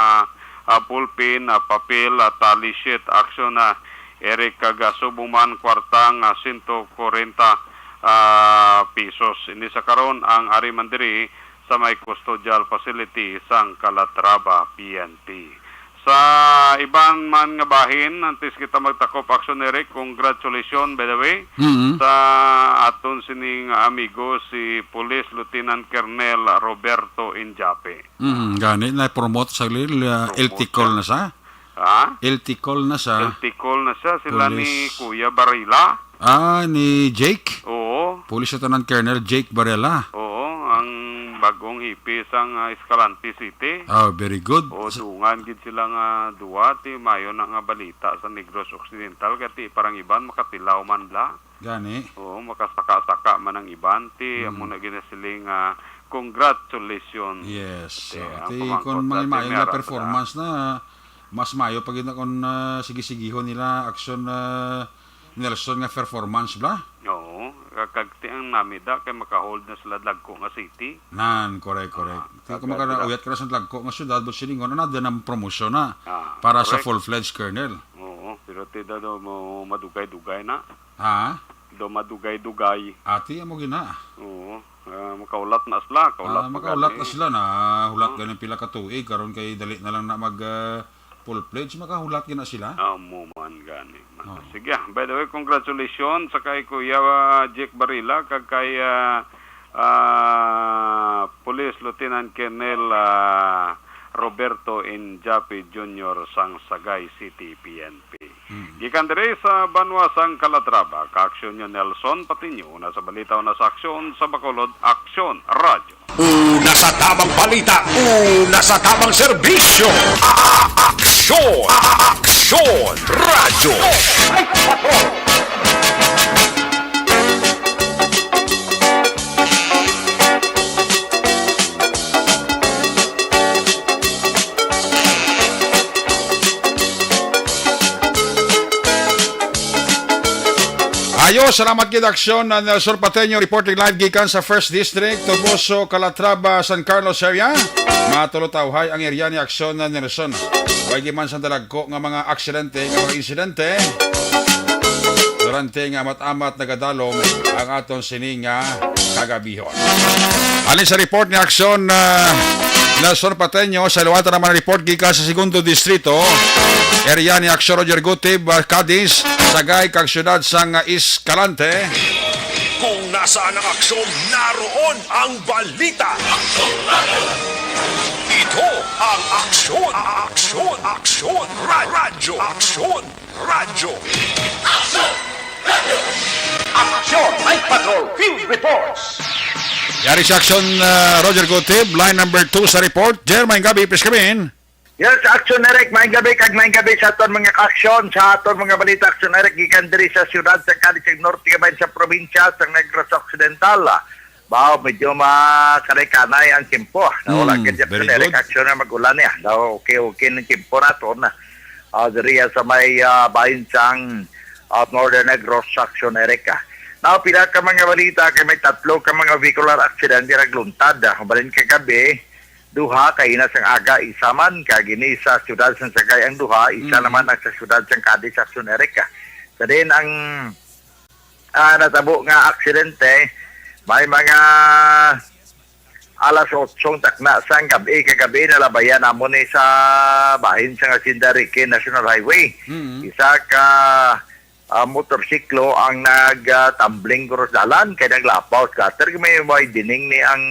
ah, ballpen, ah, papel, ah, tally sheet, Action, ah, Eric, kag, ah, subong man kwarta nga sento kwarenta, ah, pesos. Ini sa karon ang ari man diri sa may custodial facility sang Calatrava P N P. Sa iban man nga bahin, antes kita magtakop, Action Eric, congratulations, by the way, Mm. sa aton sining amigo, si Police Lieutenant Colonel Roberto Injape. Mm, gani, na-promote sa lil, ah, Promote L T col siya. Na siya. Ha? L T col na siya. L T col na siya, sila ni Police. Kuya Barila. Ah, ni Jake? Oo. Police Lieutenant Colonel Jake Barela. Oo, ang bagong hipi sang, ah, Escalante City. Ah, very good. O, dungan gid sila nga duwa, ti mayo na nga balita sa Negros Occidental, kati parang iban makatilaw man bla. Gani. Oo, makasaka-saka man ang iban, ti Mm. amo na ginasiling nga congratulations. Yes. Ti, So, ang ti, pamangkot kung may natin, maayo nga meron na. Performance na, mas maayo pa gid na kung, ah, sige-sigihon nila, Action, ah, Nelson, nga performance bla? Oo. Kag ti ang namida kay makahold na sila dagko nga city. Nan, correct, correct. Ah, Ti kung kag maka-, sila uyat ka na sa dagko nga syudad, but silingon, another na promotion na Ah, para sa correct. Full-fledged colonel. Oo, pero ti daw mo madugay-dugay na. Ha? Daw madugay-dugay. Ati, amo gina. Oo. Ah, makaulat na sila, kaulat Ah, pa makaulat gani. Na sila, na hulat Ah. gani pila ka tuig, karon kay dali na lang na mag, ah, full-fledged, makahulat gina sila. Amo man gani. Oh. Sige, ah, by the way, congratulations sa kay Kuya, ah, Jake Barila, kag kay, ah, ah, Police Lieutenant Colonel, ah, Roberto Injapi Junior sang Sagay City P N P. Hmm. Gikan diri sa banwa sang Calatrava, ka-aksyon niyo Nelson Patiño, una sa balita, una sa aksyon, sa Bacolod, Aksyon Radyo. Una sa tabang balita, una sa tabang serbisyo. A-, a-, aksyon, a-, a-, aksyon, radyo. Ayo, salamat gid, aksyon, ah, Nelson Pateño, reporting live gikan sa First District, Toboso, Calatrava, San Carlos area. Matulutawhay ang area ni aksyon, ah, Nelson. Way gid man sang dalagko nga mga aksidente, nga mga insidente. Durante nga amat-amat nagadalom ang aton sini nga kagabihon. Halin sa report ni Aksyon, ah, Nelson Pateño, sa liwata naman ang report gikan sa Segundo Distrito, area ni Aksyon Roger Gutib, ah, Cadiz, Sagay, kag siyudad sang, ah, Escalante. Kung nasaan ang aksyon, naroon ang balita. Ito ang Aksyon, Aksyon, Aksyon, Ra- Radyo Aksyon. Radyo. Aksyon! Aksyon! Night Patrol Field Reports! Yari sa aksyon, uh, Roger Gutib, line number two sa report. Jer, maayong gabi, please come in. Yes, Aksyon Eric, maayong gabi, kag maayong gabi sa aton mga kaaksyon, sa aton mga balita, Aksyon Eric, gikan diri sa siyudad sa Cadiz, sa norte, kabahin sa probinsya sa Negros Occidental. Baw, medyo makanay-kanay ang tiyempo. Nawala Mm, ka dyan sa very good. Aksyon na mag-ulan niya. Daw okay-okay ng tiyempo naton. Ah, diri sa may, ah, bahin sang, ah, Northern Negros, Aksyon Eric. Now, pila ka mga balita kay may tatlo ka mga vehicular accident nga nagluntad. Ah, balin kagabi, duha, kaina sang aga, isa man, kag ini sa siyudad sang Sagay ang duha, isa Mm. naman ang sa siyudad sang Cadiz, Aksyon Eric. Sa din ang ah, natabo nga aksidente. May mga alas otso takna sang gab-i kagabi, nalabayan namon ni sa bahin sang Hacienda Rique National Highway. Mm. Isa ka, ah, motorsiklo ang nag, ah, tumbling cross dalan kay naglapaw sa gutter. May, may dining ni ang,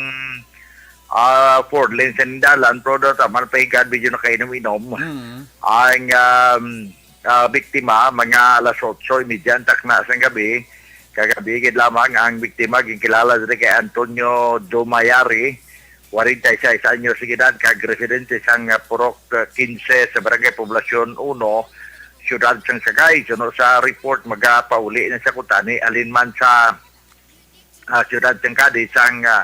ah, four lane sa dalan, pero daw taman pa higad, medyo nakainom-inom. Mm. Ang, um, ah, biktima, mga alas otso y media ang takna sang gabi. Kagabi gid lamang ang biktima ginkilala diri kay Antonio Dumayari, forty-six anyos sa edad, kag residente sang, ah, Purok, ah, quince sa Barangay Poblacion uno, Siyudad sang Sagay. Suno sa report, magapauli na sa kutani alinman sa ah, siyudad sang Cadiz ang, ah,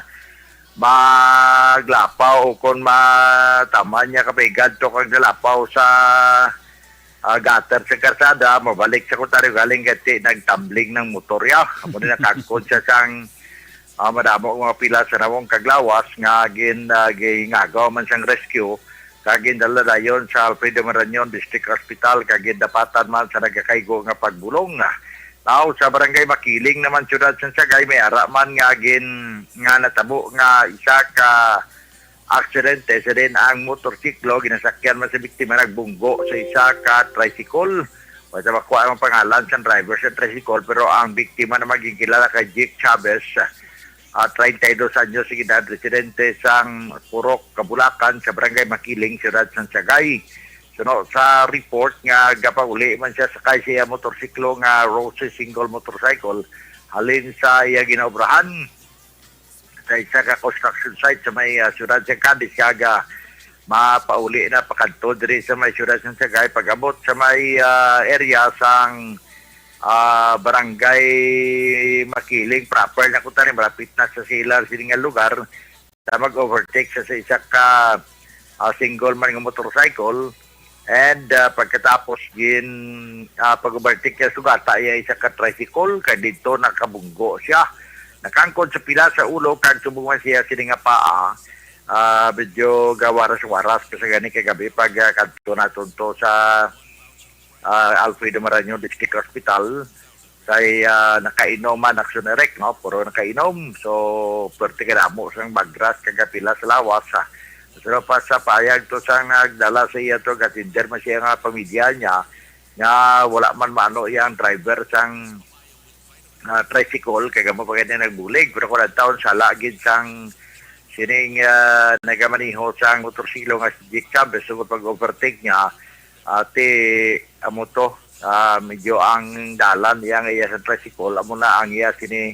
maglapaw o kon mataman niya kapigad to kag nalapaw sa, ah, gutter sa karsada, mabalik sa Cotario galing kay nagtumbling ang motor ya. Amo na nakagkon siya sang, ah, madamo nga mga pila sa nawong kag lawas nga gin, ah, gingagaw man sang rescue kag gindala dayon sa Alfredo Marañon District Hospital kag gindapatan man sa nagakaigo nga pagbulong. Now, sa Barangay Makiling naman, siyudad sa Sagay, may ara man nga gin-, nga natabo nga isa ka aksidente. Sa din ang motorsiklo, ginasakyan man sa biktima, nagbunggo sa isa ka tricycle. Wala makuha ang pangalan sa driver sa tricycle, pero ang biktima naman ginkilala kay Jake Chavez, ah, treinta y dos anyos sa edad, residente sang Purok, Kabulakan, sa Barangay Makiling, siyudad sang Sagay. Suno sa report nga gapauli man siya sakay sa iya motorsiklo nga Rossi single motorcycle halin sa iya ginaobrahan sa isa ka construction site sa may, ah, siyudad sa Cadiz, kag, ah, mapauli na pakadto diri sa may siyudad sa Sagay. Pag-abot sa may, ah, area sang, ah, Barangay Makiling proper na kuta ni, malapit na sa sila sini nga lugar. Sa mag-overtake siya sa isa ka, ah, single man nga motorcycle. And, ah, pagkatapos gin, ah, pag-overtake niya, sugata iya isa ka tricycle, kay didto nakabunggo siya. Nakangkon sa pila sa ulo kag subong man siya sini nga paa. Ah, medyo gawaras-waras pa sa gani kagabi pag, ah, kadto naton to sa, ah, Alfredo Marañon District Hospital. Kay, ah, nakainom man, Aksyon Eric, no? Puro nakainom. So, pwerte ka damo sang bagras kag pila sa lawas, ha. Pero pa sa payag to sang nagdala sa iya to, gatinder man siya nga pamilya niya, nga wala man maano iya ang driver sang, ah, tricycle, kay amo pa gani nagbulig. Pero kung ang taon, sala gid sang sining, ah, nagamaneho sang motorsiklo nga si Jake Chavez, so pag-overtake niya, ate, amo to, ah, medyo ang dalan niya nga iya sa tricycle, amo na ang iya sini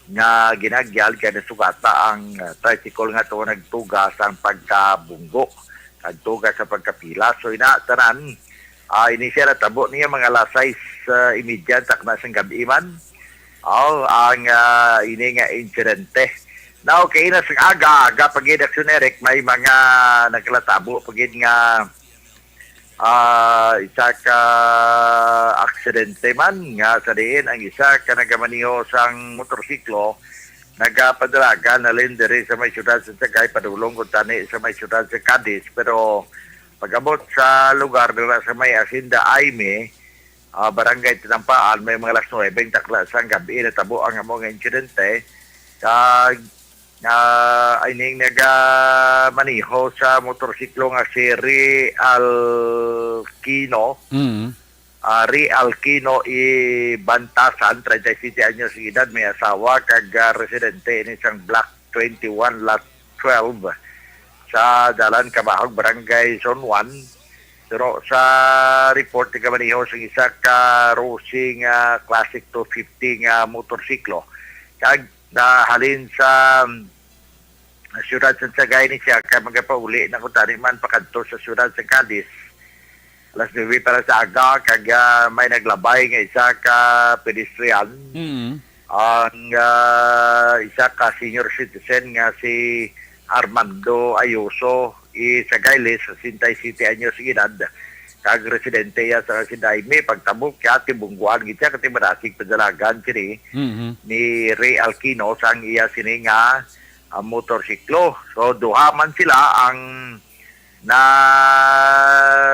nga ginagyal, kay nasugata ang, ah, tricycle nga to nagtuga sang pagkabunggo, nagtuga sa pagkapila. So, ina, tanan, ah, ini siya natabo niya mga alas sais, ah, imedya, takna sang gabi man. Oh, ang, ah, ini nga insidente. Now, kay ina sang aga, aga pa gid, Aksyon Eric, may mga nagkalatabo pa gid nga, ah, isa ka aksidente man nga sa diin ang isa ka nagamaneho sang motorsiklo nagapadalagan halin diri sa may siyudad sa Sagay, padulong kuntani sa may siyudad sa Cadiz, pero pag-abot sa lugar dira sa may Hacienda Aime, ah, Barangay Tinampaan, may mga alas nuwebe takna sang gab-i natabo ang amo nga insidente. Kag, ah, ining naga-, maneho sa motorsiklo nga si Ri Alquino, Mm. ah, Ri Alquino Ibantasan, treinta y siete anyos edad, may asawa, kag, ah, residente ini sang Block twenty-one, Lot twelve, sa Dalan Kabahog, Barangay Zone one. Pero sa report, nagamaneho sang isa ka Rosing, ah, Classic two fifty nga motorsiklo. Kag nahalin sa, um, siyudad sa Sagay ni siya, kay magapauli na kung tani man pakadto sa siyudad sa Cadiz. Alas nuebe para sa aga, kag, ah, may naglabay nga isa ka pedestrian. Mm. Ang, ah, isa ka senior citizen nga si Armando Ayuso, i Sagayles, sesenta y siete anyos edad, kag residente iya sa Sinaime. Pagtabo kay tibungguan gid siya, kay madasig padalagan sini Mhm. ni Ray Alquino sang iya sini nga, ah, motorsiklo. So, duha man sila ang na,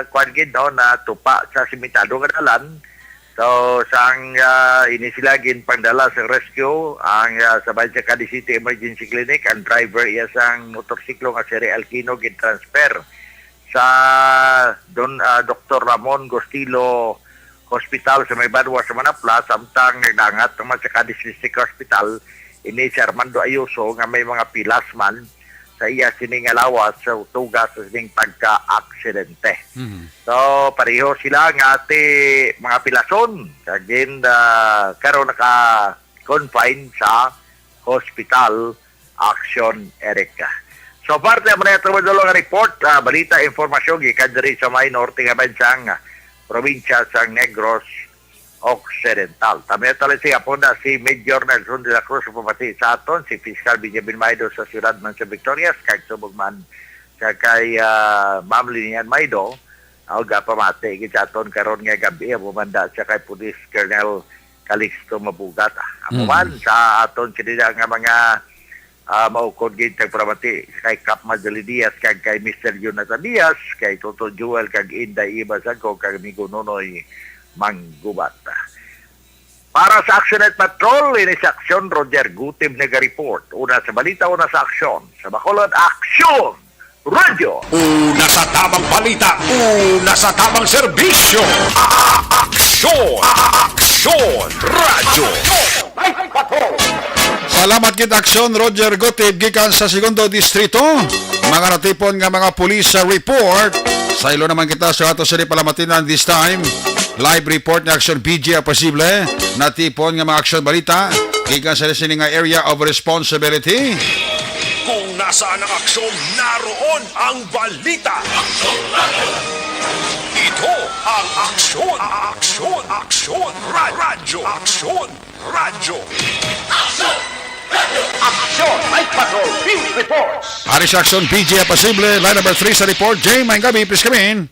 kuwan gid, no, natupa sa simentado nga dalan. So, sang, ah, ini sila ginpangdala sa rescue, ang, ah, sa Bayan sa Cadiz City Emergency Clinic, ang driver iya sang motorsiklo nga si Ray Alquino gin-transfer sa Don, ah, Doktor Ramon Gostilo Hospital sa may Banwa sa Manapla, samtang nagdangat naman sa Cadiz District Hospital ini si Armando Ayuso nga may mga pilas man sa iya sini nga lawas sa tuga sa sining pagka-aksidente. Mhm. So, pareho sila nga ti mga pilason, kag gin, ah, karon naka-confine sa hospital. Aksyon, Eric. So, parte mo na itong madulong nga report, ah, balita, impormasyon gikan diri sa may norte nga bansang, ah, probinsya sang Negros Occidental. Tamiya tali sa hapon na si Major Nelson de la Cruz, pamati sa aton, si Fiscal Benjamin Maido sa siyudad man sa Victorias, kag subong man sa kay, ah, Ma'am Linian Maido, o gapamati gid sa aton karon nga gabi, amo man da sa kay Police Colonel Calixto Mabugat. Amo Mm. man sa aton kanila nga mga, ah, maukod gid tagpamati kay Kap Madali Diaz kag kay Mister Jonathan Diaz, kay Toto Joel kag Inday Iba Sangko kag Amigo Nonoy Manggubat. Para sa Action Night Patrol, ini sa Aksyon, Roger Gutib naga-report. Una sa balita, una sa aksyon. Sa Bacolod, Aksyon! Radyo. Una sa tamang balita, una sa tamang serbisyo. Aksyon! Aksyon! Radyo. Salamat gid, Aksyon Roger Gutib gikan sa Segundo Distrito. Mga natipon nga mga pulis sa report. Sa ilo naman kita sa ato sa palamatinan this time. Live report ni Aksyon B J Apasible. Natipon nga mga aksyon balita gikan sa sini nga area of responsibility. Kung nasaan ang aksyon, naroon ang balita. Ito ang Aksyon, Aksyon, Aksyon, Ra-, Radyo, Aksyon, Radyo. Aksyon, Night Patrol, Field Reports. Ari sa Aksyon, B J Apasible, line number three sa report. Jay, maayong gabi, please come in.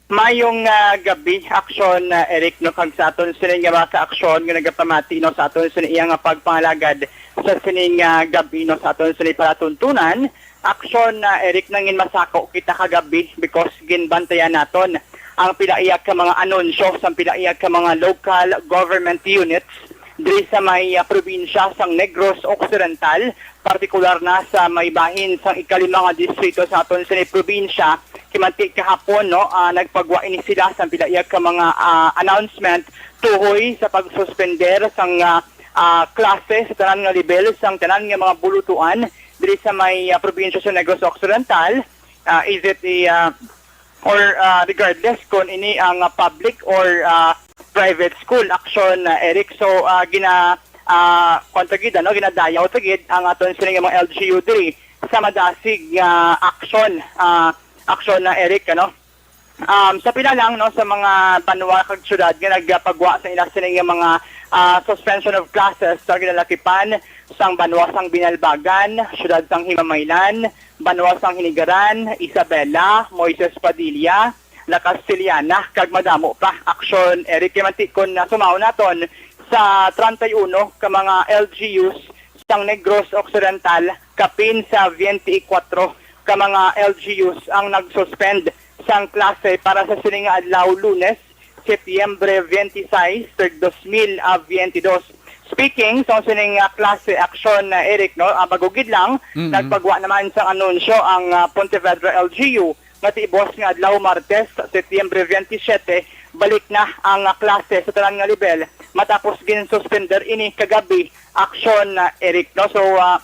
Mayong, ah, gabi, Aksyon, ah, Eric, no, kag sa aton sini nga mga kaaksyon nga nagapamati, no, sa aton sini iya nga pagpangalagad sa sining, ah, gabi, no, sa aton sini palatuntunan. Aksyon, ah, Eric, nangin masako kita kagabi because ginbantayan naton ang pila iya ka mga anunsyo sa pila iya ka mga local government units diri sa may, ah, probinsya sang Negros Occidental, partikular na sa may bahin sang ikalima nga distrito sa aton sini probinsya. Kimanti kahapon, no, ah, nagpagwa ini sila sa pila iya ka mga, ah, announcement tuhoy sa pagsuspender sang, ah, ah, klase sa tanan nga level sang tanan nga mga bulutuan diri sa may, ah, probinsya sa Negros Occidental. Ah, is it a, ah, or, ah, regardless kung ini ang, ah, public or, ah, private school, Aksyon, ah, Eric. So, ah, gina-, ah, kwan ta gid, ano, ginadayaw ta gid ang aton sini nga mga L G U diri sa madasig nga aksyon, ah, Aksyon, ah, Eric, ano. Um, sa pila lang, no, sa mga banwa kag syudad nga nagapagwa sa ila sini nga mga, ah, suspension of classes sa ginalakipan sang banwa sang Binalbagan, syudad sang Himamaylan, banwa sang Hinigaran, Isabela, Moises Padilla, La Castellana, kag madamo pa. Aksyon, Eric, kay manti kon, ah, sumaon naton sa treinta y uno ka mga L G Us sang Negros Occidental, kapin sa twenty-four ka mga L G Us ang nag-suspend sang klase para sa sini nga adlaw, Lunes, Setyembre twenty-six, tag dos mil twenty-dos. Speaking sa sining, ah, klase aksyon, ah, Eric, no, ah, bago gid lang, Mm-mm. nagpagwa naman sang anunsyo ang, ah, Pontevedra L G U nga tiubos nga adlaw, Martes, Setyembre twenty-seven, balik na ang, ah, klase sa tanan nga level matapos ginsuspender ini kagabi aksyon, ah, Eric, no? So, ah,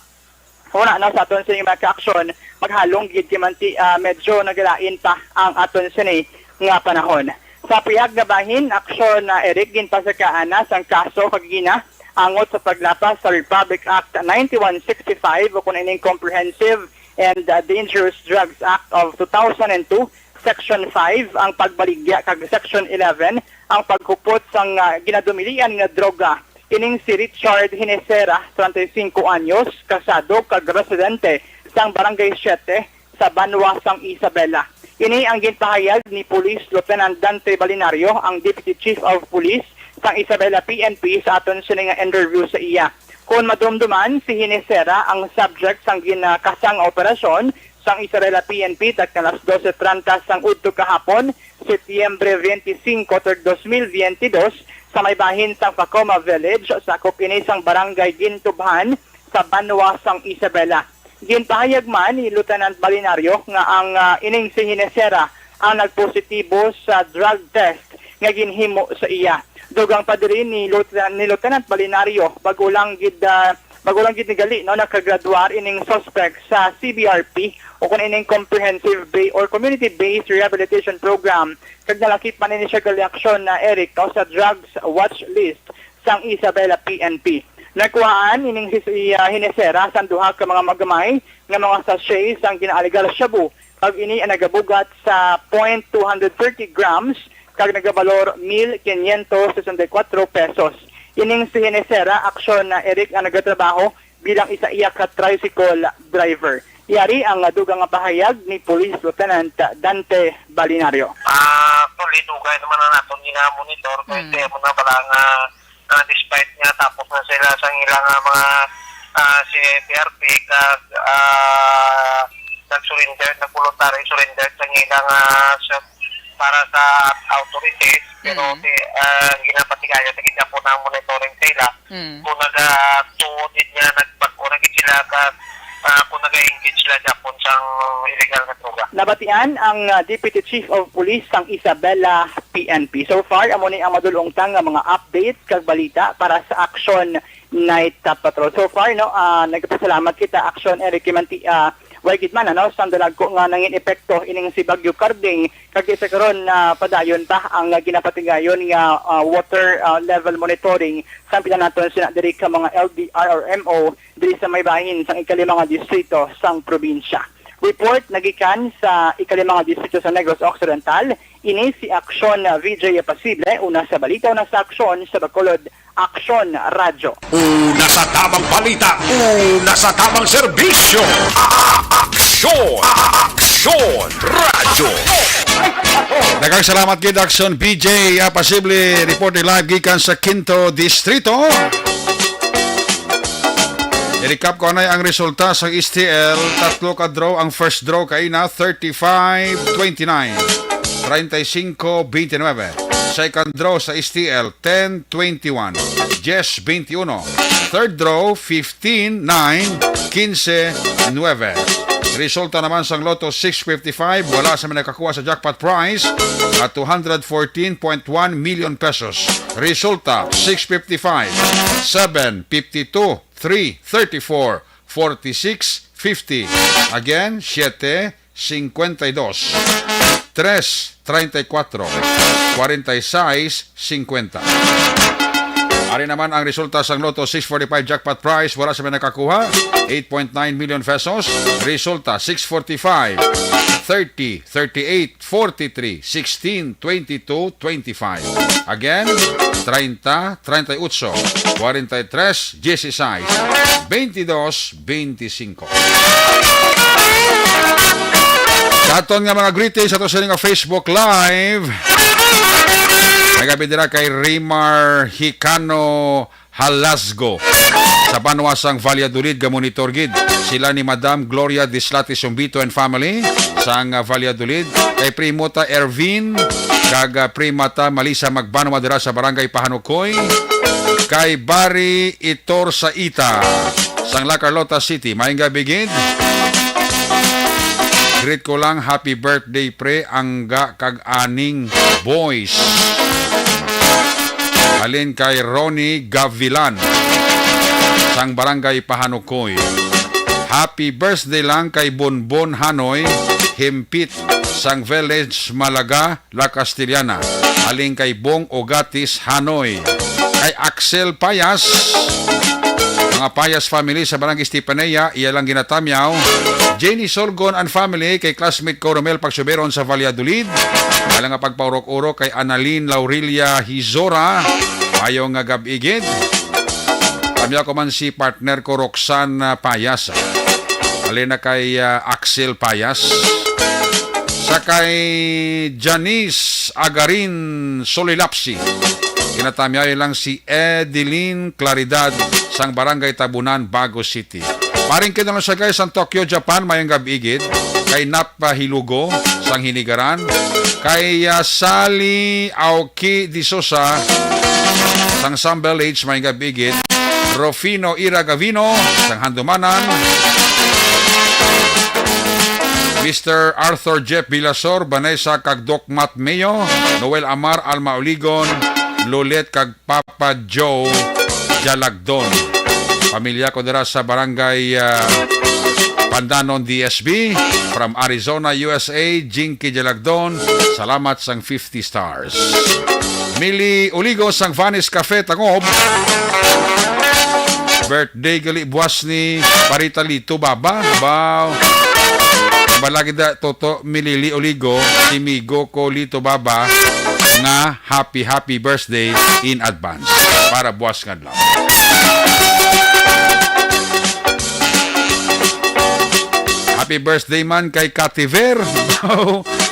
Una na sa aton sini mga kaaksyon, maghalong gid kay manti, ah, medyo nagalain pa ang aton sini nga panahon. Sa pihak nga bahin, aksyon na Eric, ginpasakaan na sang kaso kagina angot sa paglapas sa Republic Act ninety-one sixty-five o kun ining Comprehensive and, ah, Dangerous Drugs Act of two thousand and two, Section five ang pagbaligya kag Section eleven ang paghupot sang, ah, ginadumilian nga droga. Ining si Richard Hinesera, treinta y cinco anyos, kasado kag residente sang Barangay Siete sa Banwa sang Isabela. Ini ang ginpahayag ni Police Lieutenant Dante Balinario, ang Deputy Chief of Police sang Isabela P N P, sa aton sini nga interview sa iya. Kon madumduman, si Hinesera ang subject sang ginakasang operasyon sang Isabela P N P, takna alas dose treinta sang udto kahapon, Setyembre twenty-five, tag dos mil twenty-dos, sa may bahin sang Pacoma Village, sakop ini sang Barangay Gintubhan sa Banwa sang Isabela. Ginpahayag man ni Lieutenant Balinario nga ang, ah, ining si Hinesera ang nagpositibo sa drug test nga ginhimo sa iya. Dugang pa diri ni Lieutenant, ni Lieutenant Balinario, bago lang gid, ah, bago lang gid ni gali, no, nakagraduar ining suspect sa C B R P o kun ining Comprehensive Ba-, or Community-Based Rehabilitation Program, kag nalakip man ini siya gali aksyon na Eric, no, sa drugs watch list sang Isabela P N P. Nakuhaan ining his-, iya hinesera sang duha ka mga magamay nga mga sachet sang ginaalegar shabu, kag ini ang nagabugat sa point two hundred thirty grams kag nagabalor mil quinientos sesenta y cuatro pesos. Ining si Hinesera, aksyon na Eric, ang nagatrabaho bilang isa iya ka tricycle driver. Yari ang dugang nga pahayag ni Police Lieutenant Dante Balinario. Ah, actually, dugay naman ang aton gina-monitor, kay Mm. Kaya mo na bala nga, ah, despite nga tapos na sila sa ilang, ah, mga, ah, C P R P, kag, ah, nag-surrender, nag-voluntary surrender sa ilang, ah, sa, para sa authorities, pero Mm. si, ah, ginapatigayan sa gid po ng monitoring sa ila. Mm. Kung nagatuo din nga nagbag-o na gid sila ka, ah, kung nag-engage sila Japon sang illegal nga droga. Nabatian ang, ah, Deputy Chief of Police sang Isabela P N P. So far, amo ni ang madulongtang nga mga update kag balita para sa Action Night, ah, Patrol. So far, no, ah, nagpasalamat kita, Action Eric Kimanti, ah, way gid man, ano, sang dalagko nga nangin epekto ining si Bagyo Karding, kag sa karon, ah, padayon pa ang ginapatigayon nga, ah, water, ah, level monitoring sang pila naton sina diri ka mga L D R or M O diri sa may bahin sang ikalima nga distrito sang probinsya. Report nagikan sa ikalima nga distrito sa Negros Occidental, ini si Aksyon V J Pasible, una sa balita, una sa aksyon sa Bacolod Aksyon Radyo. Una sa tamang balita, una sa tamang serbisyo. Aksyon, Aksyon Radyo. Daghang salamat gid, Aksyon V J, ah, Pasible, report live gikan sa Quinto Distrito. I-recap ko anay ang resulta sa S T L. Tatlo ka draw. Ang first draw kaina, thirty-five twenty-nine, treinta y cinco veintinueve. Second draw sa S T L, ten twenty-one, diez veintiuno. Third draw, fifteen nine, quince nueve. Resulta naman sang Lotto six fifty-five, wala sa may nakakuha sa jackpot prize at two hundred fourteen point one million pesos. Resulta, six fifty-five, seven fifty-two, three thirty-four, forty-six fifty. Again, siete cincuenta y dos, tres treinta y cuatro, cuarenta y seis cincuenta. Ari naman ang resulta sang Lotto six forty-five jackpot prize, wala sa may nakakuha, eight point nine million pesos. Resulta, six forty-five, thirty, thirty-eight, forty-three, sixteen, twenty-two, twenty-five. Again, treinta, treinta y ocho, cuarenta y tres, dieciséis, veintidós, veinticinco. Sa aton nga mga greetings sa ato sini nga Facebook Live, may gabi dira kay Rimar Hicano Halasgo. sa banwa sang Valladolid, ga-monitor gid. Sila ni Madam Gloria Dislate Sumbito and family sang, ah, Valladolid. Kay Primota Ervin, kag, ah, Primata Malisa Magbanwa dira sa Barangay Pahanukoy. Kay Bari Itor Saita sang La Carlota City. Maayong gabi gid. Greet ko lang, happy birthday, pre, Angga kag Aning Boys. Halin kay Ronnie Gavilan sang Barangay Pahanukoy. Happy birthday lang kay Bonbon Hanoy Himpit sang Village Malaga, La Castellana. Halin kay Bong Ogatis Hanoy. Kay Axel Payas, mga Payas family sa Barangay Estefanía, iya lang ginatamyaw. Jenny Solgon and family, kay classmate ko Romel Pagsuberon sa Valladolid. Wala nga pagpaurok-urok kay Annalyn Laurelia Hizora. Maayong gab-i gid. Tamyaw ko man si partner ko, Roxanne, ah, Payas. Halin na kay, ah, Axel Payas. Sa kay Janice Agarin Solilapsi. Ginatamyaw lang si Edeline Claridad sang Barangay Tabunan, Bago City. Paring kinulong sa guys sang Tokyo, Japan, maayong gab-i gid. Kay Nap, ah, Hilugo sang Hinigaran. Kay, ah, Sally Aoki Di Sosa sang Sambal Age, maayong gab-i gid. Rufino Ira Gavino sang Handumanan. Mister Arthur Jeff Bilasor, Vanessa kag Doc Matt Mayo, Noel Amar, Alma Uligon, Lolet kag Papa Joe Jalagdon. Pamilya ko dira sa Barangay, ah, Pandanon, D S B. From Arizona, U S A, Jinky Jalagdon. Salamat sang fifty stars. Mili Uligo sang Vanis Cafe, Tangob. Birthday gali buwas ni Parita Lito Baba. Baw. Balagi da, Toto, Milili Uligo, si Migo ko Lito Baba, nga happy, happy birthday in advance para buwas nga adlaw. Happy birthday man kay Kativer.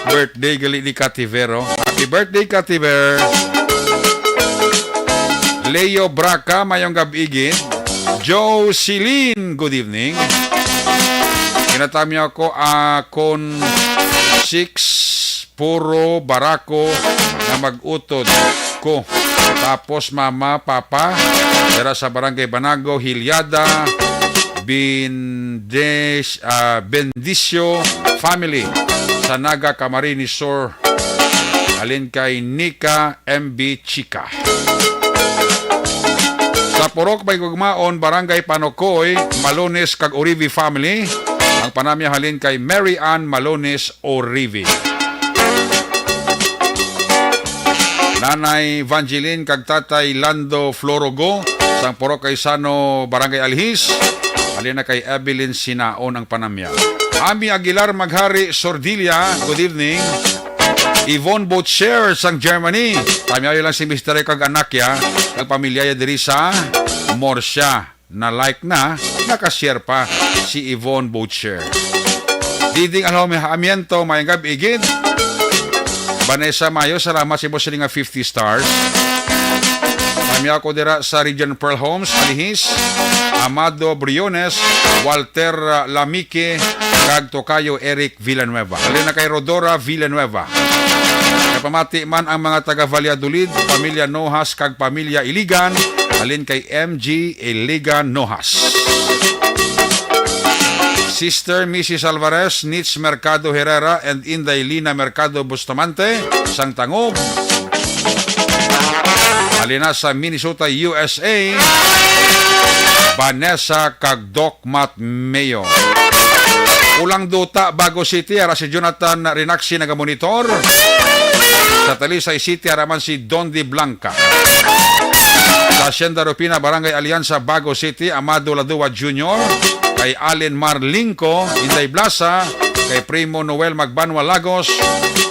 Birthday gali ni Kativer, oh. Happy birthday, Kativer. Leo Braca, maayong gab-i gid. Joe Celine, good evening. Kinatamyo ako, ah, kon six puro barako nga mag-utod ko. Tapos mama, papa, dira sa Barangay Banago, Hilyada, Bindes-, ah, Bendisyo family sa Naga, Camarines Sur. Halin kay Nika M B Chica. Sa Purok Baygugmaon, Barangay Panokoy, Malones kag Uribe family. Ang panamya halin kay Mary Ann Malones Uribe. Nanay Vangeline kag Tatay Lando Florogo sang Purok Kaisano, Barangay Alhis. Halin na kay Evelyn Sinaon ang panamya. Ami Aguilar Maghari Sordilia, good evening. Yvonne Butcher sang Germany. Tamyaw lang si Mister kag anak ya, kag pamilya ya diri sa Murcia. Na-like na, naka-share pa si Yvonne Butcher. Diding Alhamiento, maayong gab-i gid. Vanessa Mayo, salamat sa imo sini nga fifty stars. Kami ako dira sa Region Pearl Homes, Alihis, Amado Briones, Walter, uh, Lamique, kag Tokayo Eric Villanueva. Halin na kay Rodora Villanueva. Kapamati man ang mga taga Valladolid, pamilya Nojas kag pamilya Iligan, halin kay M G Iligan Nojas. Sister Missus Alvarez, Nitz Mercado Herrera, and Inday Lina Mercado Bustamante, sang Tangub. Halin na sa Minnesota, U S A, Vanessa kag Doc Matt Mayo. Ulang Duta, Bago City, ara si Jonathan Rinaxi nagamonitor. Sa Talisay City, ara man si Don De Blanca. Sa Hacienda Rupina, Barangay Alianza, Bago City, Amado Ladua Junior, kay Allen Marlingco, Inday Blasa, kay Primo Noel Magbanwa Lagos,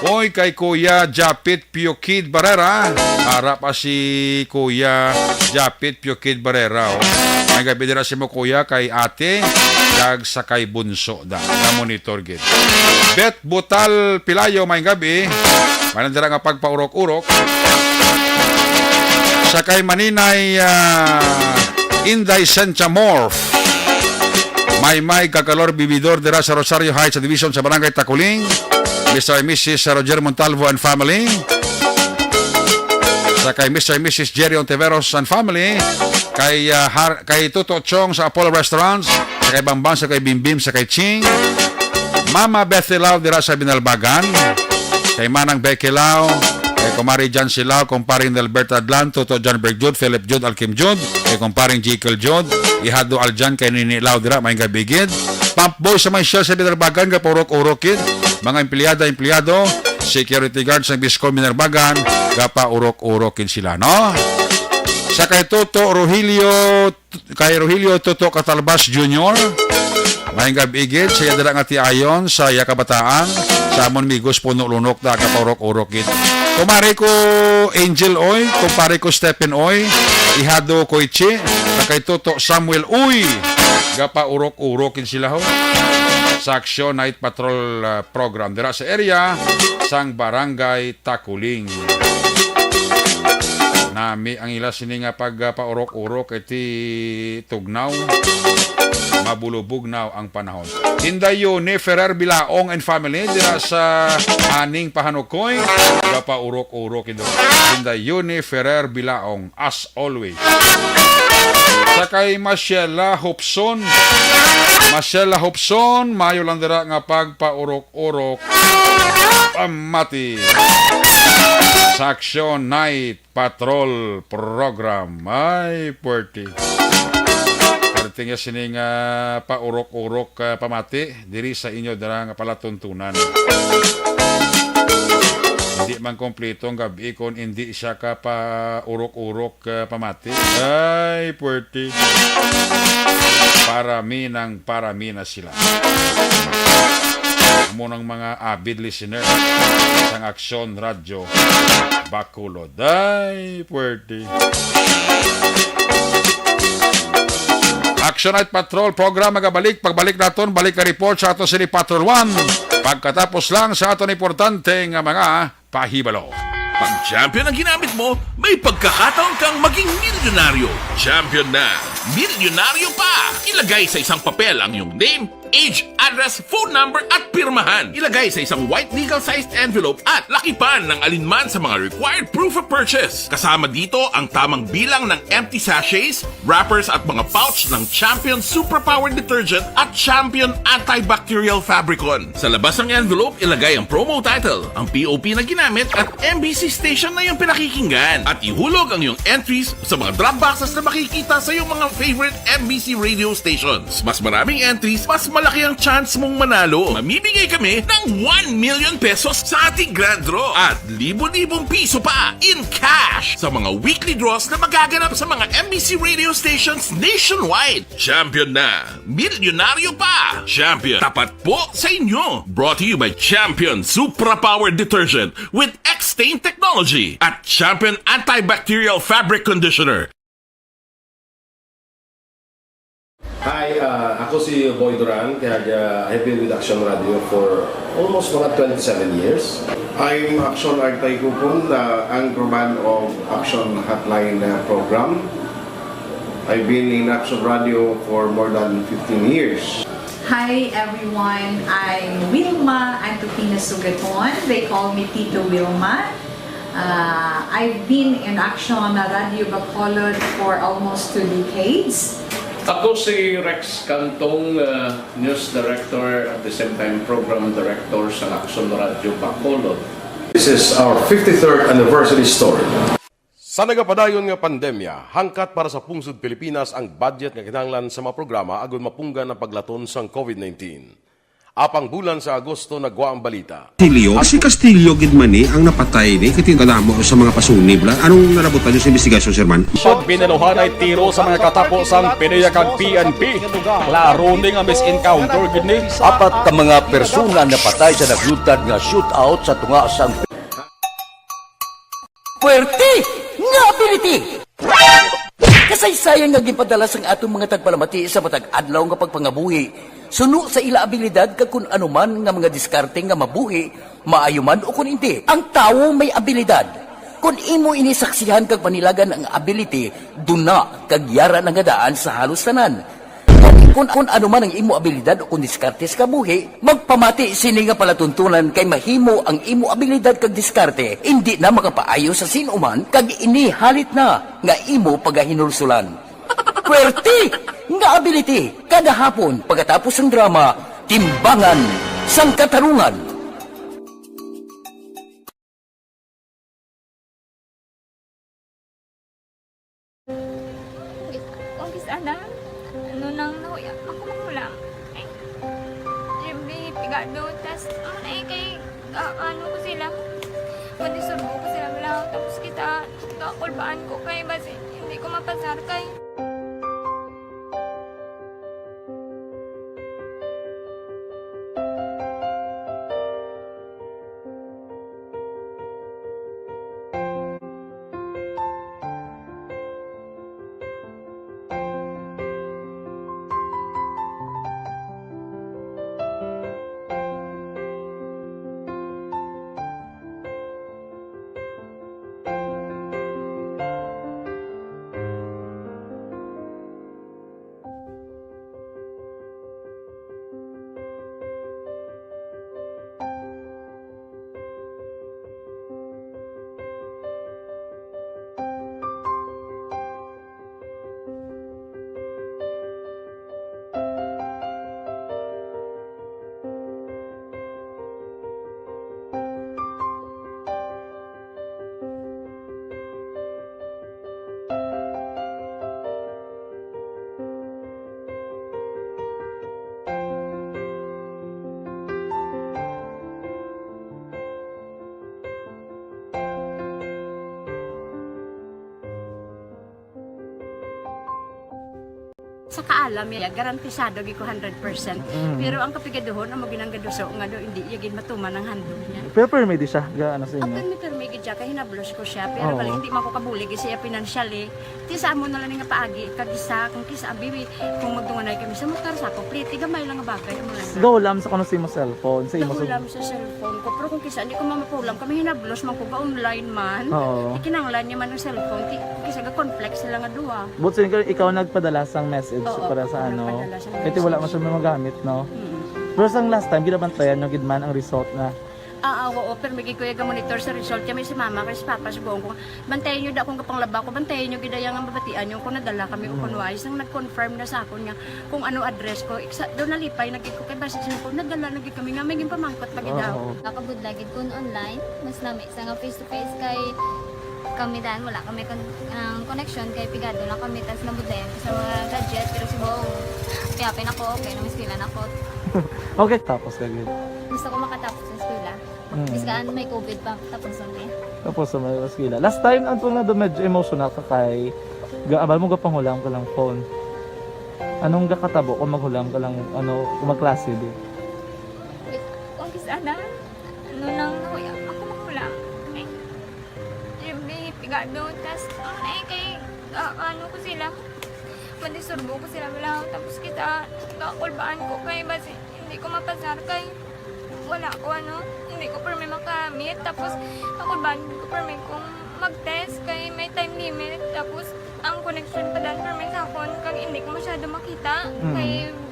oy, kay Kuya Japit Piokid Barrera. Ara pa si Kuya Japit Piokid Barrera, oh. May gabi dira si mo, Kuya, kay Ate, kag sa kay Bunso da. Namonitor gid. Bet Butal Pilayo, may gabi. Manandira nga pagpaurok-urok. Sa kay Maninay, ah, Inday Sencha Morph. Maymay Kakalor Bibidor dira sa Rosario Heights Subdivision sa Barangay Takuling. Mister and Missus Roger Montalvo and family. Sa kay Mister and Missus Jerry Ontiveros and family. Kay, ah, Har-, kay Tuto Chong sa Apollo Restaurants. Sa kay Bambang, sa kay Bimbim, sa kay Ching. Mama Bethy Lau dira sa Binalbagan. Kay Manang Becky Lau, kay Kumari John Silao, Kumparing Nelbert Adlan, Tuto John Berg Jud, Philip Jud, Alkim Jud, kay Kumparing Jekyll Jud, Ihado Aljan, kay Nini Lau dira, may gabigid. Pump boy sa may Shell sa Binalbagan, gapaurok-urok gid. Mga empleyada, empleyado, security guard sa Biscom Binalbagan, gapaurok-urok gid sila, no? Sa kay Toto Rogelio, kay Rogelio Toto Catalbas Junior, may gabigid, siya dira nga tiayon sa iya kabataan, sa amon migos Puno Lunok, da gapaurok-urok gid. Kumare ko Angel Oy, kumpare ko Stephen Oy, Ihado Koichi, sa kay Toto Samuel Uy, gapaurok-urok gid sila ho. Sa Aksyon Night Patrol, ah, program dira sa area sang Barangay Takuling. Nami ang ila sini nga pagpaurok-urok iti tugnaw. Mabulubugnaw ang panahon. Inday Yuni Ferrer Bilaong and family dira sa Aning Pahanukoy. Gapaurok-urok ido. Inday Yuni Ferrer Bilaong, as always. Sa kay Masiela Hopson. Masiela Hopson, mayo lang dira nga pagpaurok-urok. Pamati. Sa Aksyon Night Patrol Program. Ay, puwerte. Puwerte nga sini nga paurok-urok, ah, pamati diri sa inyo dira nga palatuntunan. Hindi man kompleto ang gabi kon hindi siya ka paurok-urok, ah, pamati. Ay, puwerte. Parami nang parami na sila. Amo nang mga avid listener sang Aksyon Radyo Bacolod. Ay, puwerte. Action Night Patrol program magabalik. Pagbalik naton, balik ka report sa ato sini Patrol One. Pagkatapos lang sa aton importante nga mga pahibalo. Pag Champion ang ginamit mo, may pagkakataon kang maging milyonaryo. Champion na, milyonaryo pa! Ilagay sa isang papel ang iyong name, age, address, phone number, at pirmahan. Ilagay sa isang white legal-sized envelope at lakipan ng alinman sa mga required proof of purchase. Kasama dito ang tamang bilang ng empty sachets, wrappers at mga pouch ng Champion Suprapower Detergent at Champion Antibacterial Fabricon. Sa labas ng envelope, ilagay ang promo title, ang P O P na ginamit at M B C station na iyong pinakikinggan. At ihulog ang iyong entries sa mga drop boxes na makikita sa iyong mga favorite M B C radio stations. Mas maraming entries, mas malaki ang chance mong manalo. Mamimigay kami ng one million pesos sa ating grand draw at libo-libong piso pa in cash sa mga weekly draws na magaganap sa mga M B C radio stations nationwide. Champion na! Milyonaryo pa! Champion, tapat po sa inyo! Brought to you by Champion Supra Power Detergent with X-Stain Technology at Champion Antibacterial Fabric Conditioner. Hi, ah, ako si Boy Duran, kag, ah, I've been with Action Radio for almost mga twenty-seven years. I'm Action Artay Kupon, the anchorman of Action Hotline, ah, program. I've been in Action Radio for more than fifteen years. Hi everyone, I'm Wilma Antupina Sugaton. They call me Tito Wilma. Uh, I've been in Action Radio Bacolod for almost two decades. Ako si Rex Cantong, uh, news director at the same time program director sa Action Radio Bacolod. This is our fifty-third anniversary story. Sa nagapadayon nga pandemya, hangkat para sa pungsod Pilipinas ang budget nga kinahanglan sa mga programa agud mapunggan ang paglaton sang COVID nineteen. Apang bulan sa Agosto nagwa ang balita. Castillo? Si Castillo gid man ni ang napatay ni, kay kadamo sa mga pasunib la. Anong nalabutan niyo sa investigasyon, Sir Man? Pag binaluhan ay tiro sa mga katapo sang PDEA kag P N P. Klaro ni nga mis-encounter gid ni. Apat ka mga persona napatay sa naglutad nga shootout sa tunga sang Puwerte nga ability! Kasaysayan nga ginpadala sang aton mga tagpalamati sa matag adlaw nga pagpangabuhi, suno sa ila abilidad kag kun ano man nga mga diskarte nga mabuhi, maayo man o kun indi. Ang tawo may abilidad. Kon imo ini saksihan kag panilagan ang ability, duna kag yara na nga daan sa halos tanan. Gani, kon, kon ano man ang imo abilidad o kon diskarte sa kabuhi, magpamati sini nga palatuntunan kay mahimo ang imo abilidad kag diskarte indi na makapaayo sa sin-o man kag ini halit na nga imo pagahinulsulan. Pwerte nga ability kada hapon pagkatapos sang drama, Timbangan sang Katarungan. Wait, Office Adam? Ano nang nahuya? Ako magulang. Ay, J B, pigado. Tas, ano na eh, kay, ah, ano ko sila? Madisturbo ko sila, wala. Tapos kita, kakulbaan ko kay basi, hindi ko mapasar kay Sa kaalam niya, garantisado gid ko hundred percent. Mm. Pero ang kapigaduhon, amo ginang gaduso nga do, hindi iya gid matuman ang handog niya. Pero permi di siya, ga, ano sa inyo? Ang permi, permi gid siya, kay hinablos ko siya. Pero Oo. bali, hindi man ko kabulig siya financially. Ti sa amo na lang nga paagi, kag isa, kung kisa, bibi, kung magdunganay kami sa motor, sa ako, pliti, gamay lang nga bagay, amo lang. Gahulam sa kuno sa imo cellphone, sa imo sa Gahulam sa cellphone ko. Pero kung kisa, hindi ko mamapulam, kami hinablos man ko, ga-online man. Oo. Ikinanglan niya man ang cellphone, ti, kung kisa, ga-conflict sila nga duwa. But so, ikaw, ikaw nagpadala sang message Oo, para sa ako ano? nagpadala sang Kasi wala message. man siya magamit, no? Mm. Pero sang last time, ginabantayan nyo gid man ang result na Ah, ah, oo, pero may gid ko iya ga-monitor sa result. Kami si mama, kay si papa, sugoon ko, "Bantayan nyo da kung kapanglaba ko, bantayan nyo gid iya nga mabatian nyo kung nadala kami o Mm. kung wala." Sang nag-confirm na sa akon nga kung ano address ko, iksa, daw nalipay na gid ko kay basi siya ko, nadala na gid kami nga may ginpamangkot pa gid Oo. daw. Nakabudla gid kun online, mas lami sa nga face to face kay kami dan wala kami kon-, ang connection kay pigado lang kami tas nabudlayan ko sa mga gadget pero si Bong, kaya pa ako, okay, namiskilan ako. Okay, tapos ka gid. Gusto ko makatapos sa eskwela. Mm. Biskan may covid pa, tapos na eh. Tapos sa may eskwela. Last time, ang tunga do medyo emotional ka kay ga-, abal mo gapanghulam ka lang phone. Anong gakatabo kung maghulam ka lang, ano, kung magklase di? Wait, kung kisa na, ano nang nahuya, ako maghulam. Ay, Jimmy, pigado, tas, ano na eh, kay, ah, ano ko sila, madisturbo ko sila, wala, tapos kita, kakulbaan ko kay, basi, hindi ko mapasar kay, Wala ko, ano, hindi ko permi makamit. Tapos, ako ba, hindi ko permi kung mag-test kay may time limit. Tapos, ang connection pa dan permi sa akon, kag hindi ko masyado makita. Mm. Kay,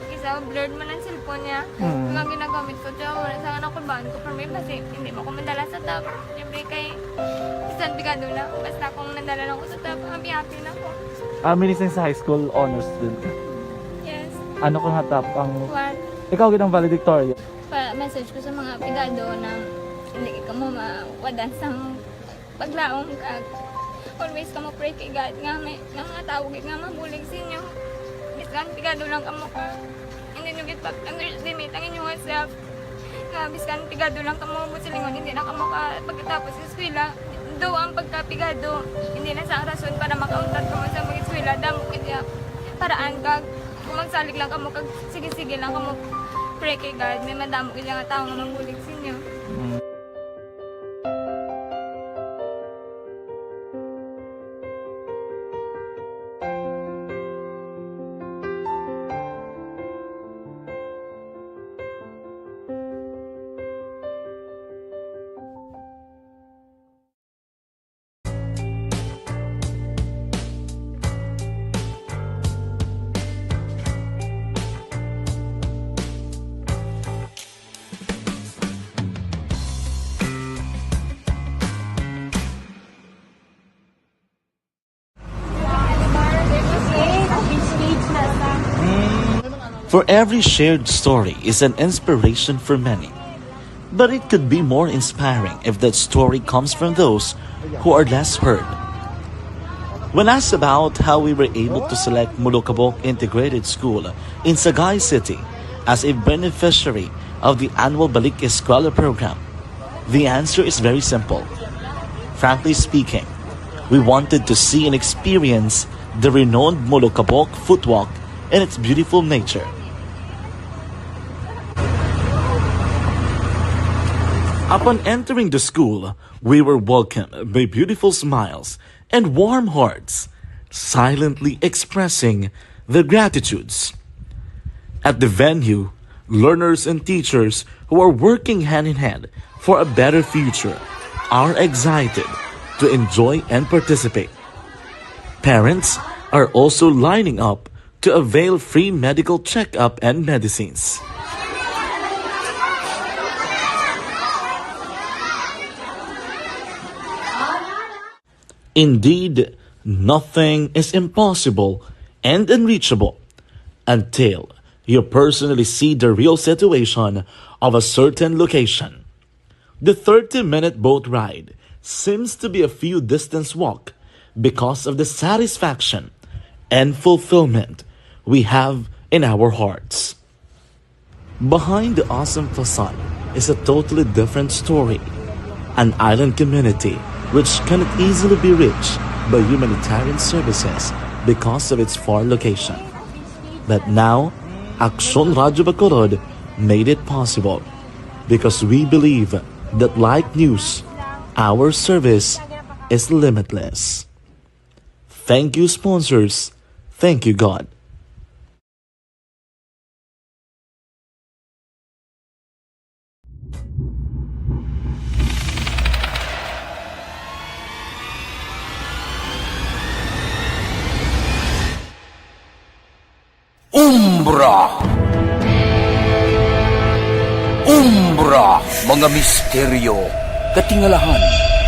isa, blurred man ang cellphone niya. Mm. Kag ang ginagamit ko, siya, wala sa anak ko ba, hindi ko permi, basi, hindi mo ko madala sa top. Siyempre, kay, bisan pigado lang, basta kung nadala lang ko sa top, happy-happy na ko. Ah, minising sa high school, honors student ka? Yes. Ano ka nga top ang One. Ikaw gid ang valedictorian? Pa-message ko sa mga pigado na hindi kamo mawadan sang paglaom kag always kamo pray kay God nga may, nga mga tawo gid nga mabulig sa inyo. Bisan pigado lang kamo ka, hindi nyo gid pag-underestimate ang inyong self. Nga bisan pigado lang kamo, buot silingon, hindi na kamo ka pagkatapos sa eskwela. Though ang pagkapigado, hindi na sa rason para makauntat kamo sa mag-eskwela, damo gid iya paraan kag kung magsalig lang kamo kag sige-sige lang kamo pray kay God, may madamo gid nga tawo nga mabulig sa inyo. Mm. For every shared story is an inspiration for many. But it could be more inspiring if that story comes from those who are less heard. When asked about how we were able to select Molokabok Integrated School in Sagay City as a beneficiary of the annual Balik Eskwela program, the answer is very simple. Frankly speaking, we wanted to see and experience the renowned Molokabok Footwalk and its beautiful nature. Upon entering the school, we were welcomed by beautiful smiles and warm hearts, silently expressing their gratitudes. At the venue, learners and teachers who are working hand in hand for a better future are excited to enjoy and participate. Parents are also lining up to avail free medical checkup and medicines. Indeed, nothing is impossible and unreachable until you personally see the real situation of a certain location. The thirty-minute boat ride seems to be a few distance walk because of the satisfaction and fulfillment we have in our hearts. Behind the awesome facade is a totally different story, an island community which cannot easily be reached by humanitarian services because of its far location. But now, Aksyon Radyo Bacolod made it possible because we believe that, like News, our service is limitless. Thank you, sponsors. Thank you, God. Umbra. Umbra, mga misteryo, katingalahan,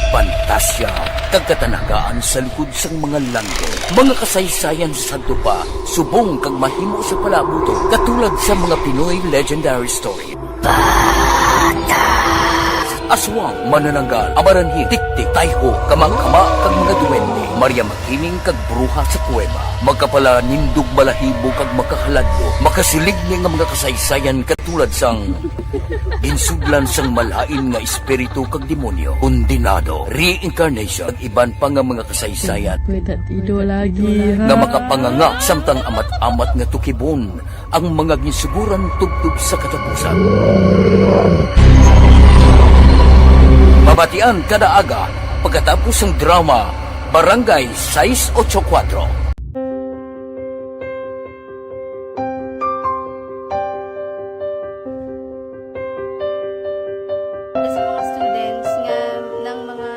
pantasya, kag katanagaan sa likod sang mga landong. Mga kasaysayan sa sadto pa, subong kag mahimo sa palabuton, katulad sa mga Pinoy legendary story. Aswang, manananggal, amaranhit, tiktik, tayho, kamangkama, kag mga duwende. Maria Makiling kag bruha sa kuweba. Makapalanindog balahibo kag makahaladlo. Makasiligni nga mga kasaysayan katulad sang ginsudlan sang malain nga espiritu kag demonyo, kondenado, reincarnation, kag iban pa nga mga kasaysayan May tatido lagi, nga ha? makapanganga samtang amat-amat nga tukibon ang mga ginsuguran tubtob sa katapusan. Mabatian kada aga pagkatapos sang drama Barangay sais ocho kuwatro. Sa mga students nga nang mga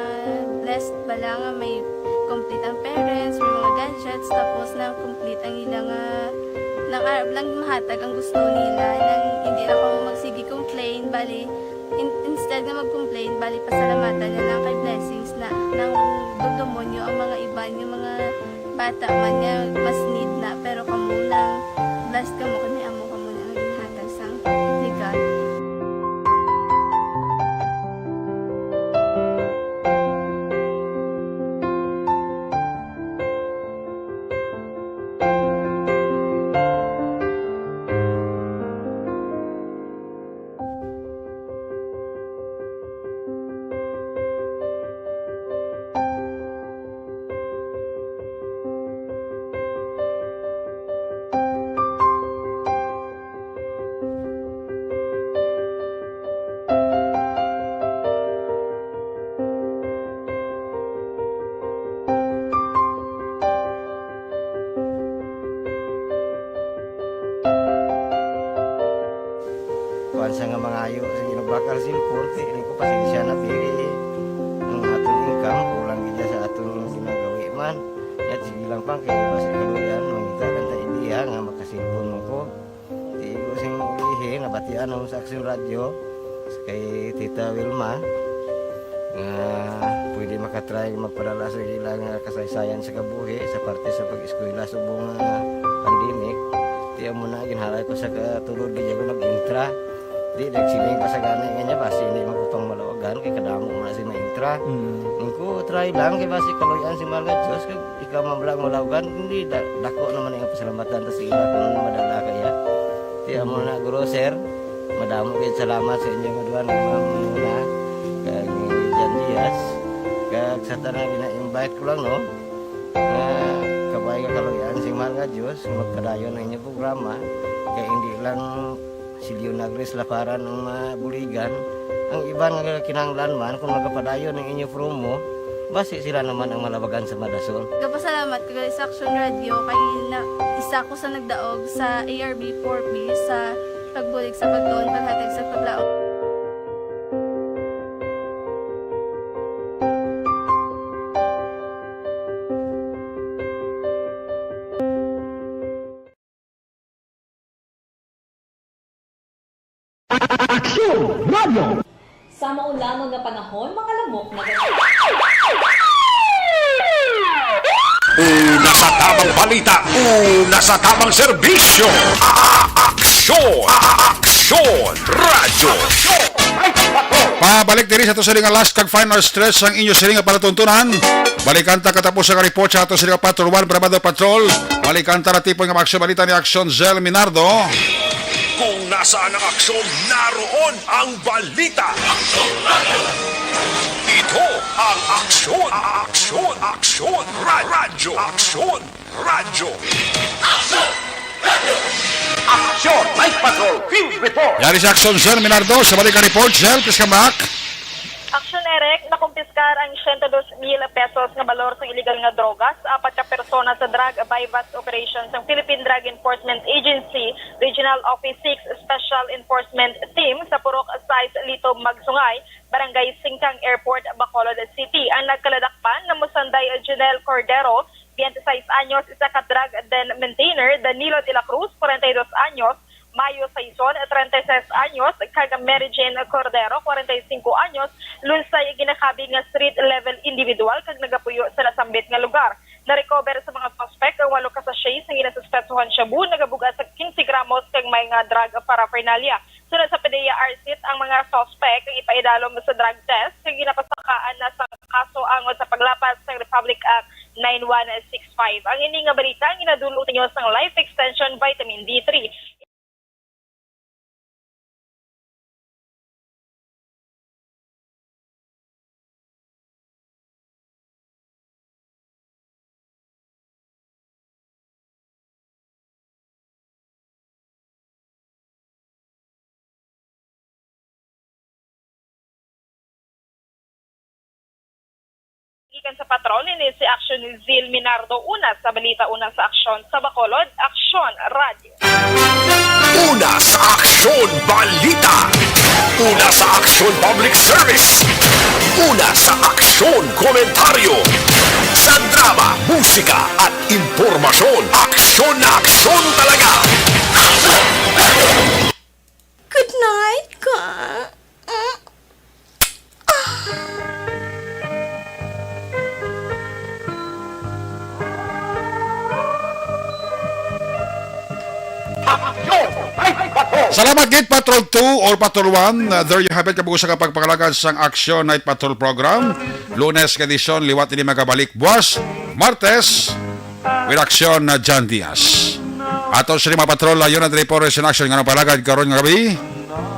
blessed bala nga may complete ang parents, may mga gadgets, tapos na complete ang ila nga nang arab lang mahatag ang gusto nila, nang hindi na ko magsige complain, bali, in- instead nga mag-complain, bali, pasalamatan na lang kay blessings na nang demonyo ang mga iban nga mga bata man nga mas need na, pero kamo lang, blessed kamo kay may amo kamo na nga ginhatag sang ni God. Kuan sa nga mangayo sa ginugbakal sin korte, ini ko pasensya na diri. Ang aton income, kulang gid sa aton ginagawi man. Yat, sige lang pang, kay mas ikaluyan, mangita lang ta ideya nga makasilpon mo ko. Tigo sing ulihi, nabatian mo sa Aksyon Radyo, kay Tita Wilma, nga pwede makatry magpadala sa ila nga kasaysayan sa kabuhi sa parte sa pag-eskwela subong nga pandemic. Amo na, ginhalay ko sa katulod, gid ako nag-intra. Di, nagsiling ka sa gani nga niya, basi hindi man ko pang malawagan, kay kadamo man si maintra. Mm. Ang ko, try lang, kay basi kaluyan si mahal nga Diyos, kag ikaw man lang malawagan, hindi, da-, dako naman ang pasalamatan ta sa ila kung madala kaya. Di, amo na, guro, sir, madamo kayo salamat sa inyo nga duha, nga mga muna, kag ni Jan Diaz, kag sa tanan, gina-invite ko lang, no? Nga kabay nga kaluyan sing mahal nga Dios, magpadayon ang inyong programa, kay hindi lang si Leonagris Laparan ang mabuligan. Ang iban nga kinahanglan man, kung magapadayon ang inyong promo, basi sila naman ang malabagan sa madasol. Gapasalamat ko gali sa Action Radio, kay na, isa ko sa nagdaog sa A R B four B sa pagbulig sa pagtuon, paghatag sa paglaom. Aksyon Radio. Sa maulamon nga panahon, mga lamok na Una sa tamang balita, una sa tamang serbisyo. A-, a-, aksyon, a-, a-, aksyon, radyo. Pabalik diri sa ato sini nga last kag final stretch sang inyo sini nga palatuntunan. Balikan ta katapos ang report sa ato sini nga Patrol One, Bravado Patrol. Balikan ta na tipon nga mga aksyon balita ni Aksyon Zel Minardo. Kung nasaan ang aksyon, naroon ang balita. Ito ang aksyon, aksyon, aksyon, ra-, radyo, aksyon, radyo. Action! Night Patrol Field Report! Yari sa Aksyon, Sir Minardo. Sa balik ang report, Sir, please come back. Action, Eric, nakumpiskar ang siyento dos mil pesos nga balor sang iligal nga droga sa apat ka persona sa drug buy-bust operation sang Philippine Drug Enforcement Agency Regional Office six Special Enforcement Team sa Purok sais Lito Magsungay, Barangay Singkang Airport, Bacolod City. Ang nagkaladakpan nga mosanday Junel Cordero, twenty-seis anyos, isa ka drug den maintainer, Danilo de la Cruz, forty-dos anyos, Mayo Saison, treinta y seis anyos, kag Mary Jane Cordero, forty y cinco anyos, lunsay ginakabig nga street level individual kag nagapuyo sa nasambit nga lugar. Na-recover sa mga suspect ang walo ka sachet sang ginasuspetsuhan shabu, nagabug-at sa quince gramos kag may nga drug paraphernalia. Sunod sa PDEA R C I T, ang mga suspect ang ipaidalom sa drug test kag ginapasakaan na sa kaso angot sa paglapas sa Republic Act nine one six five. Ang ini nga balita ang ginadul-ot ninyo sang Life Extension Vitamin D three. Gikan sa patrol, ini si Aksyon Zil Minardo. Una sa balita, una sa aksyon sa Bacolod, Aksyon Radyo. Una sa aksyon, balita. Una sa aksyon, public service. Una sa aksyon, komentaryo. Sa drama, musika, at impormasyon, aksyon na aksyon talaga. Good night, ka. Salamat gid, Patrol two or Patrol one. Uh, there you have it. Kabug-os sa kapagpangalagad sang Action Night Patrol Program. Lunes nga edisyon, liwat ini magabalik buwas, Martes. With Aksyon na John Diaz. Ato sini mga patrol, layo na diri po rin sa Aksyon nga nagpalagad karon nga gabi.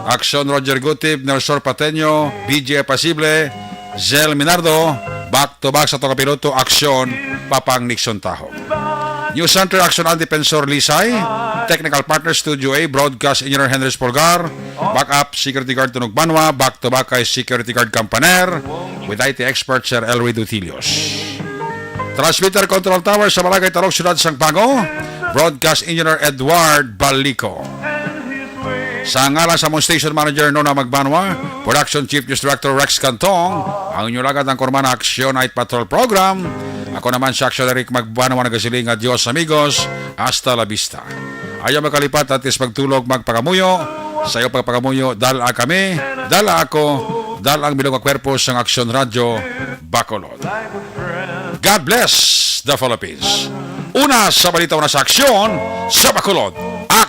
Aksyon Roger Gutib, Nelson Pateño, B J Pasible, Zel Minardo, back to back sa to kapiloto, Aksyon, Papang Nixon Taho. News Center, Aksyon Andy Pensor Lisay, Technical Partner, Studio A, Broadcast Engineer Henry Spolgar, Backup, Security Guard Tunog Banwa, back to back kay Security Guard Campaner, with I T expert Sir Elroy Dutilios. Transmitter Control Tower sa Barangay Talog, Siyudad sang Pango. Broadcast Engineer Edward Balico. Sa ngalan sa among Station Manager Nona Magbanwa, Production Chief News Director Rex Cantong, ang inyo lagad ang Kurmana Action Night Patrol Program. Ako naman si Action Eric Magbanwa, nagasiling nga Dios amigos, hasta la vista. Ayaw makalipat at is pagtulog, magpakamuyo. Sa iyo pagpakamuyo, dala kami, dala ako, dala ang bilog nga kwerpo sang Aksyon Radyo, Bacolod. God bless the Philippines. Una sa balita, una sa aksyon, sa Bacolod,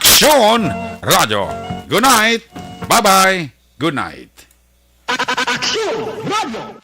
Aksyon Radio. Good night. Bye-bye. Good night. Aksyon Radio.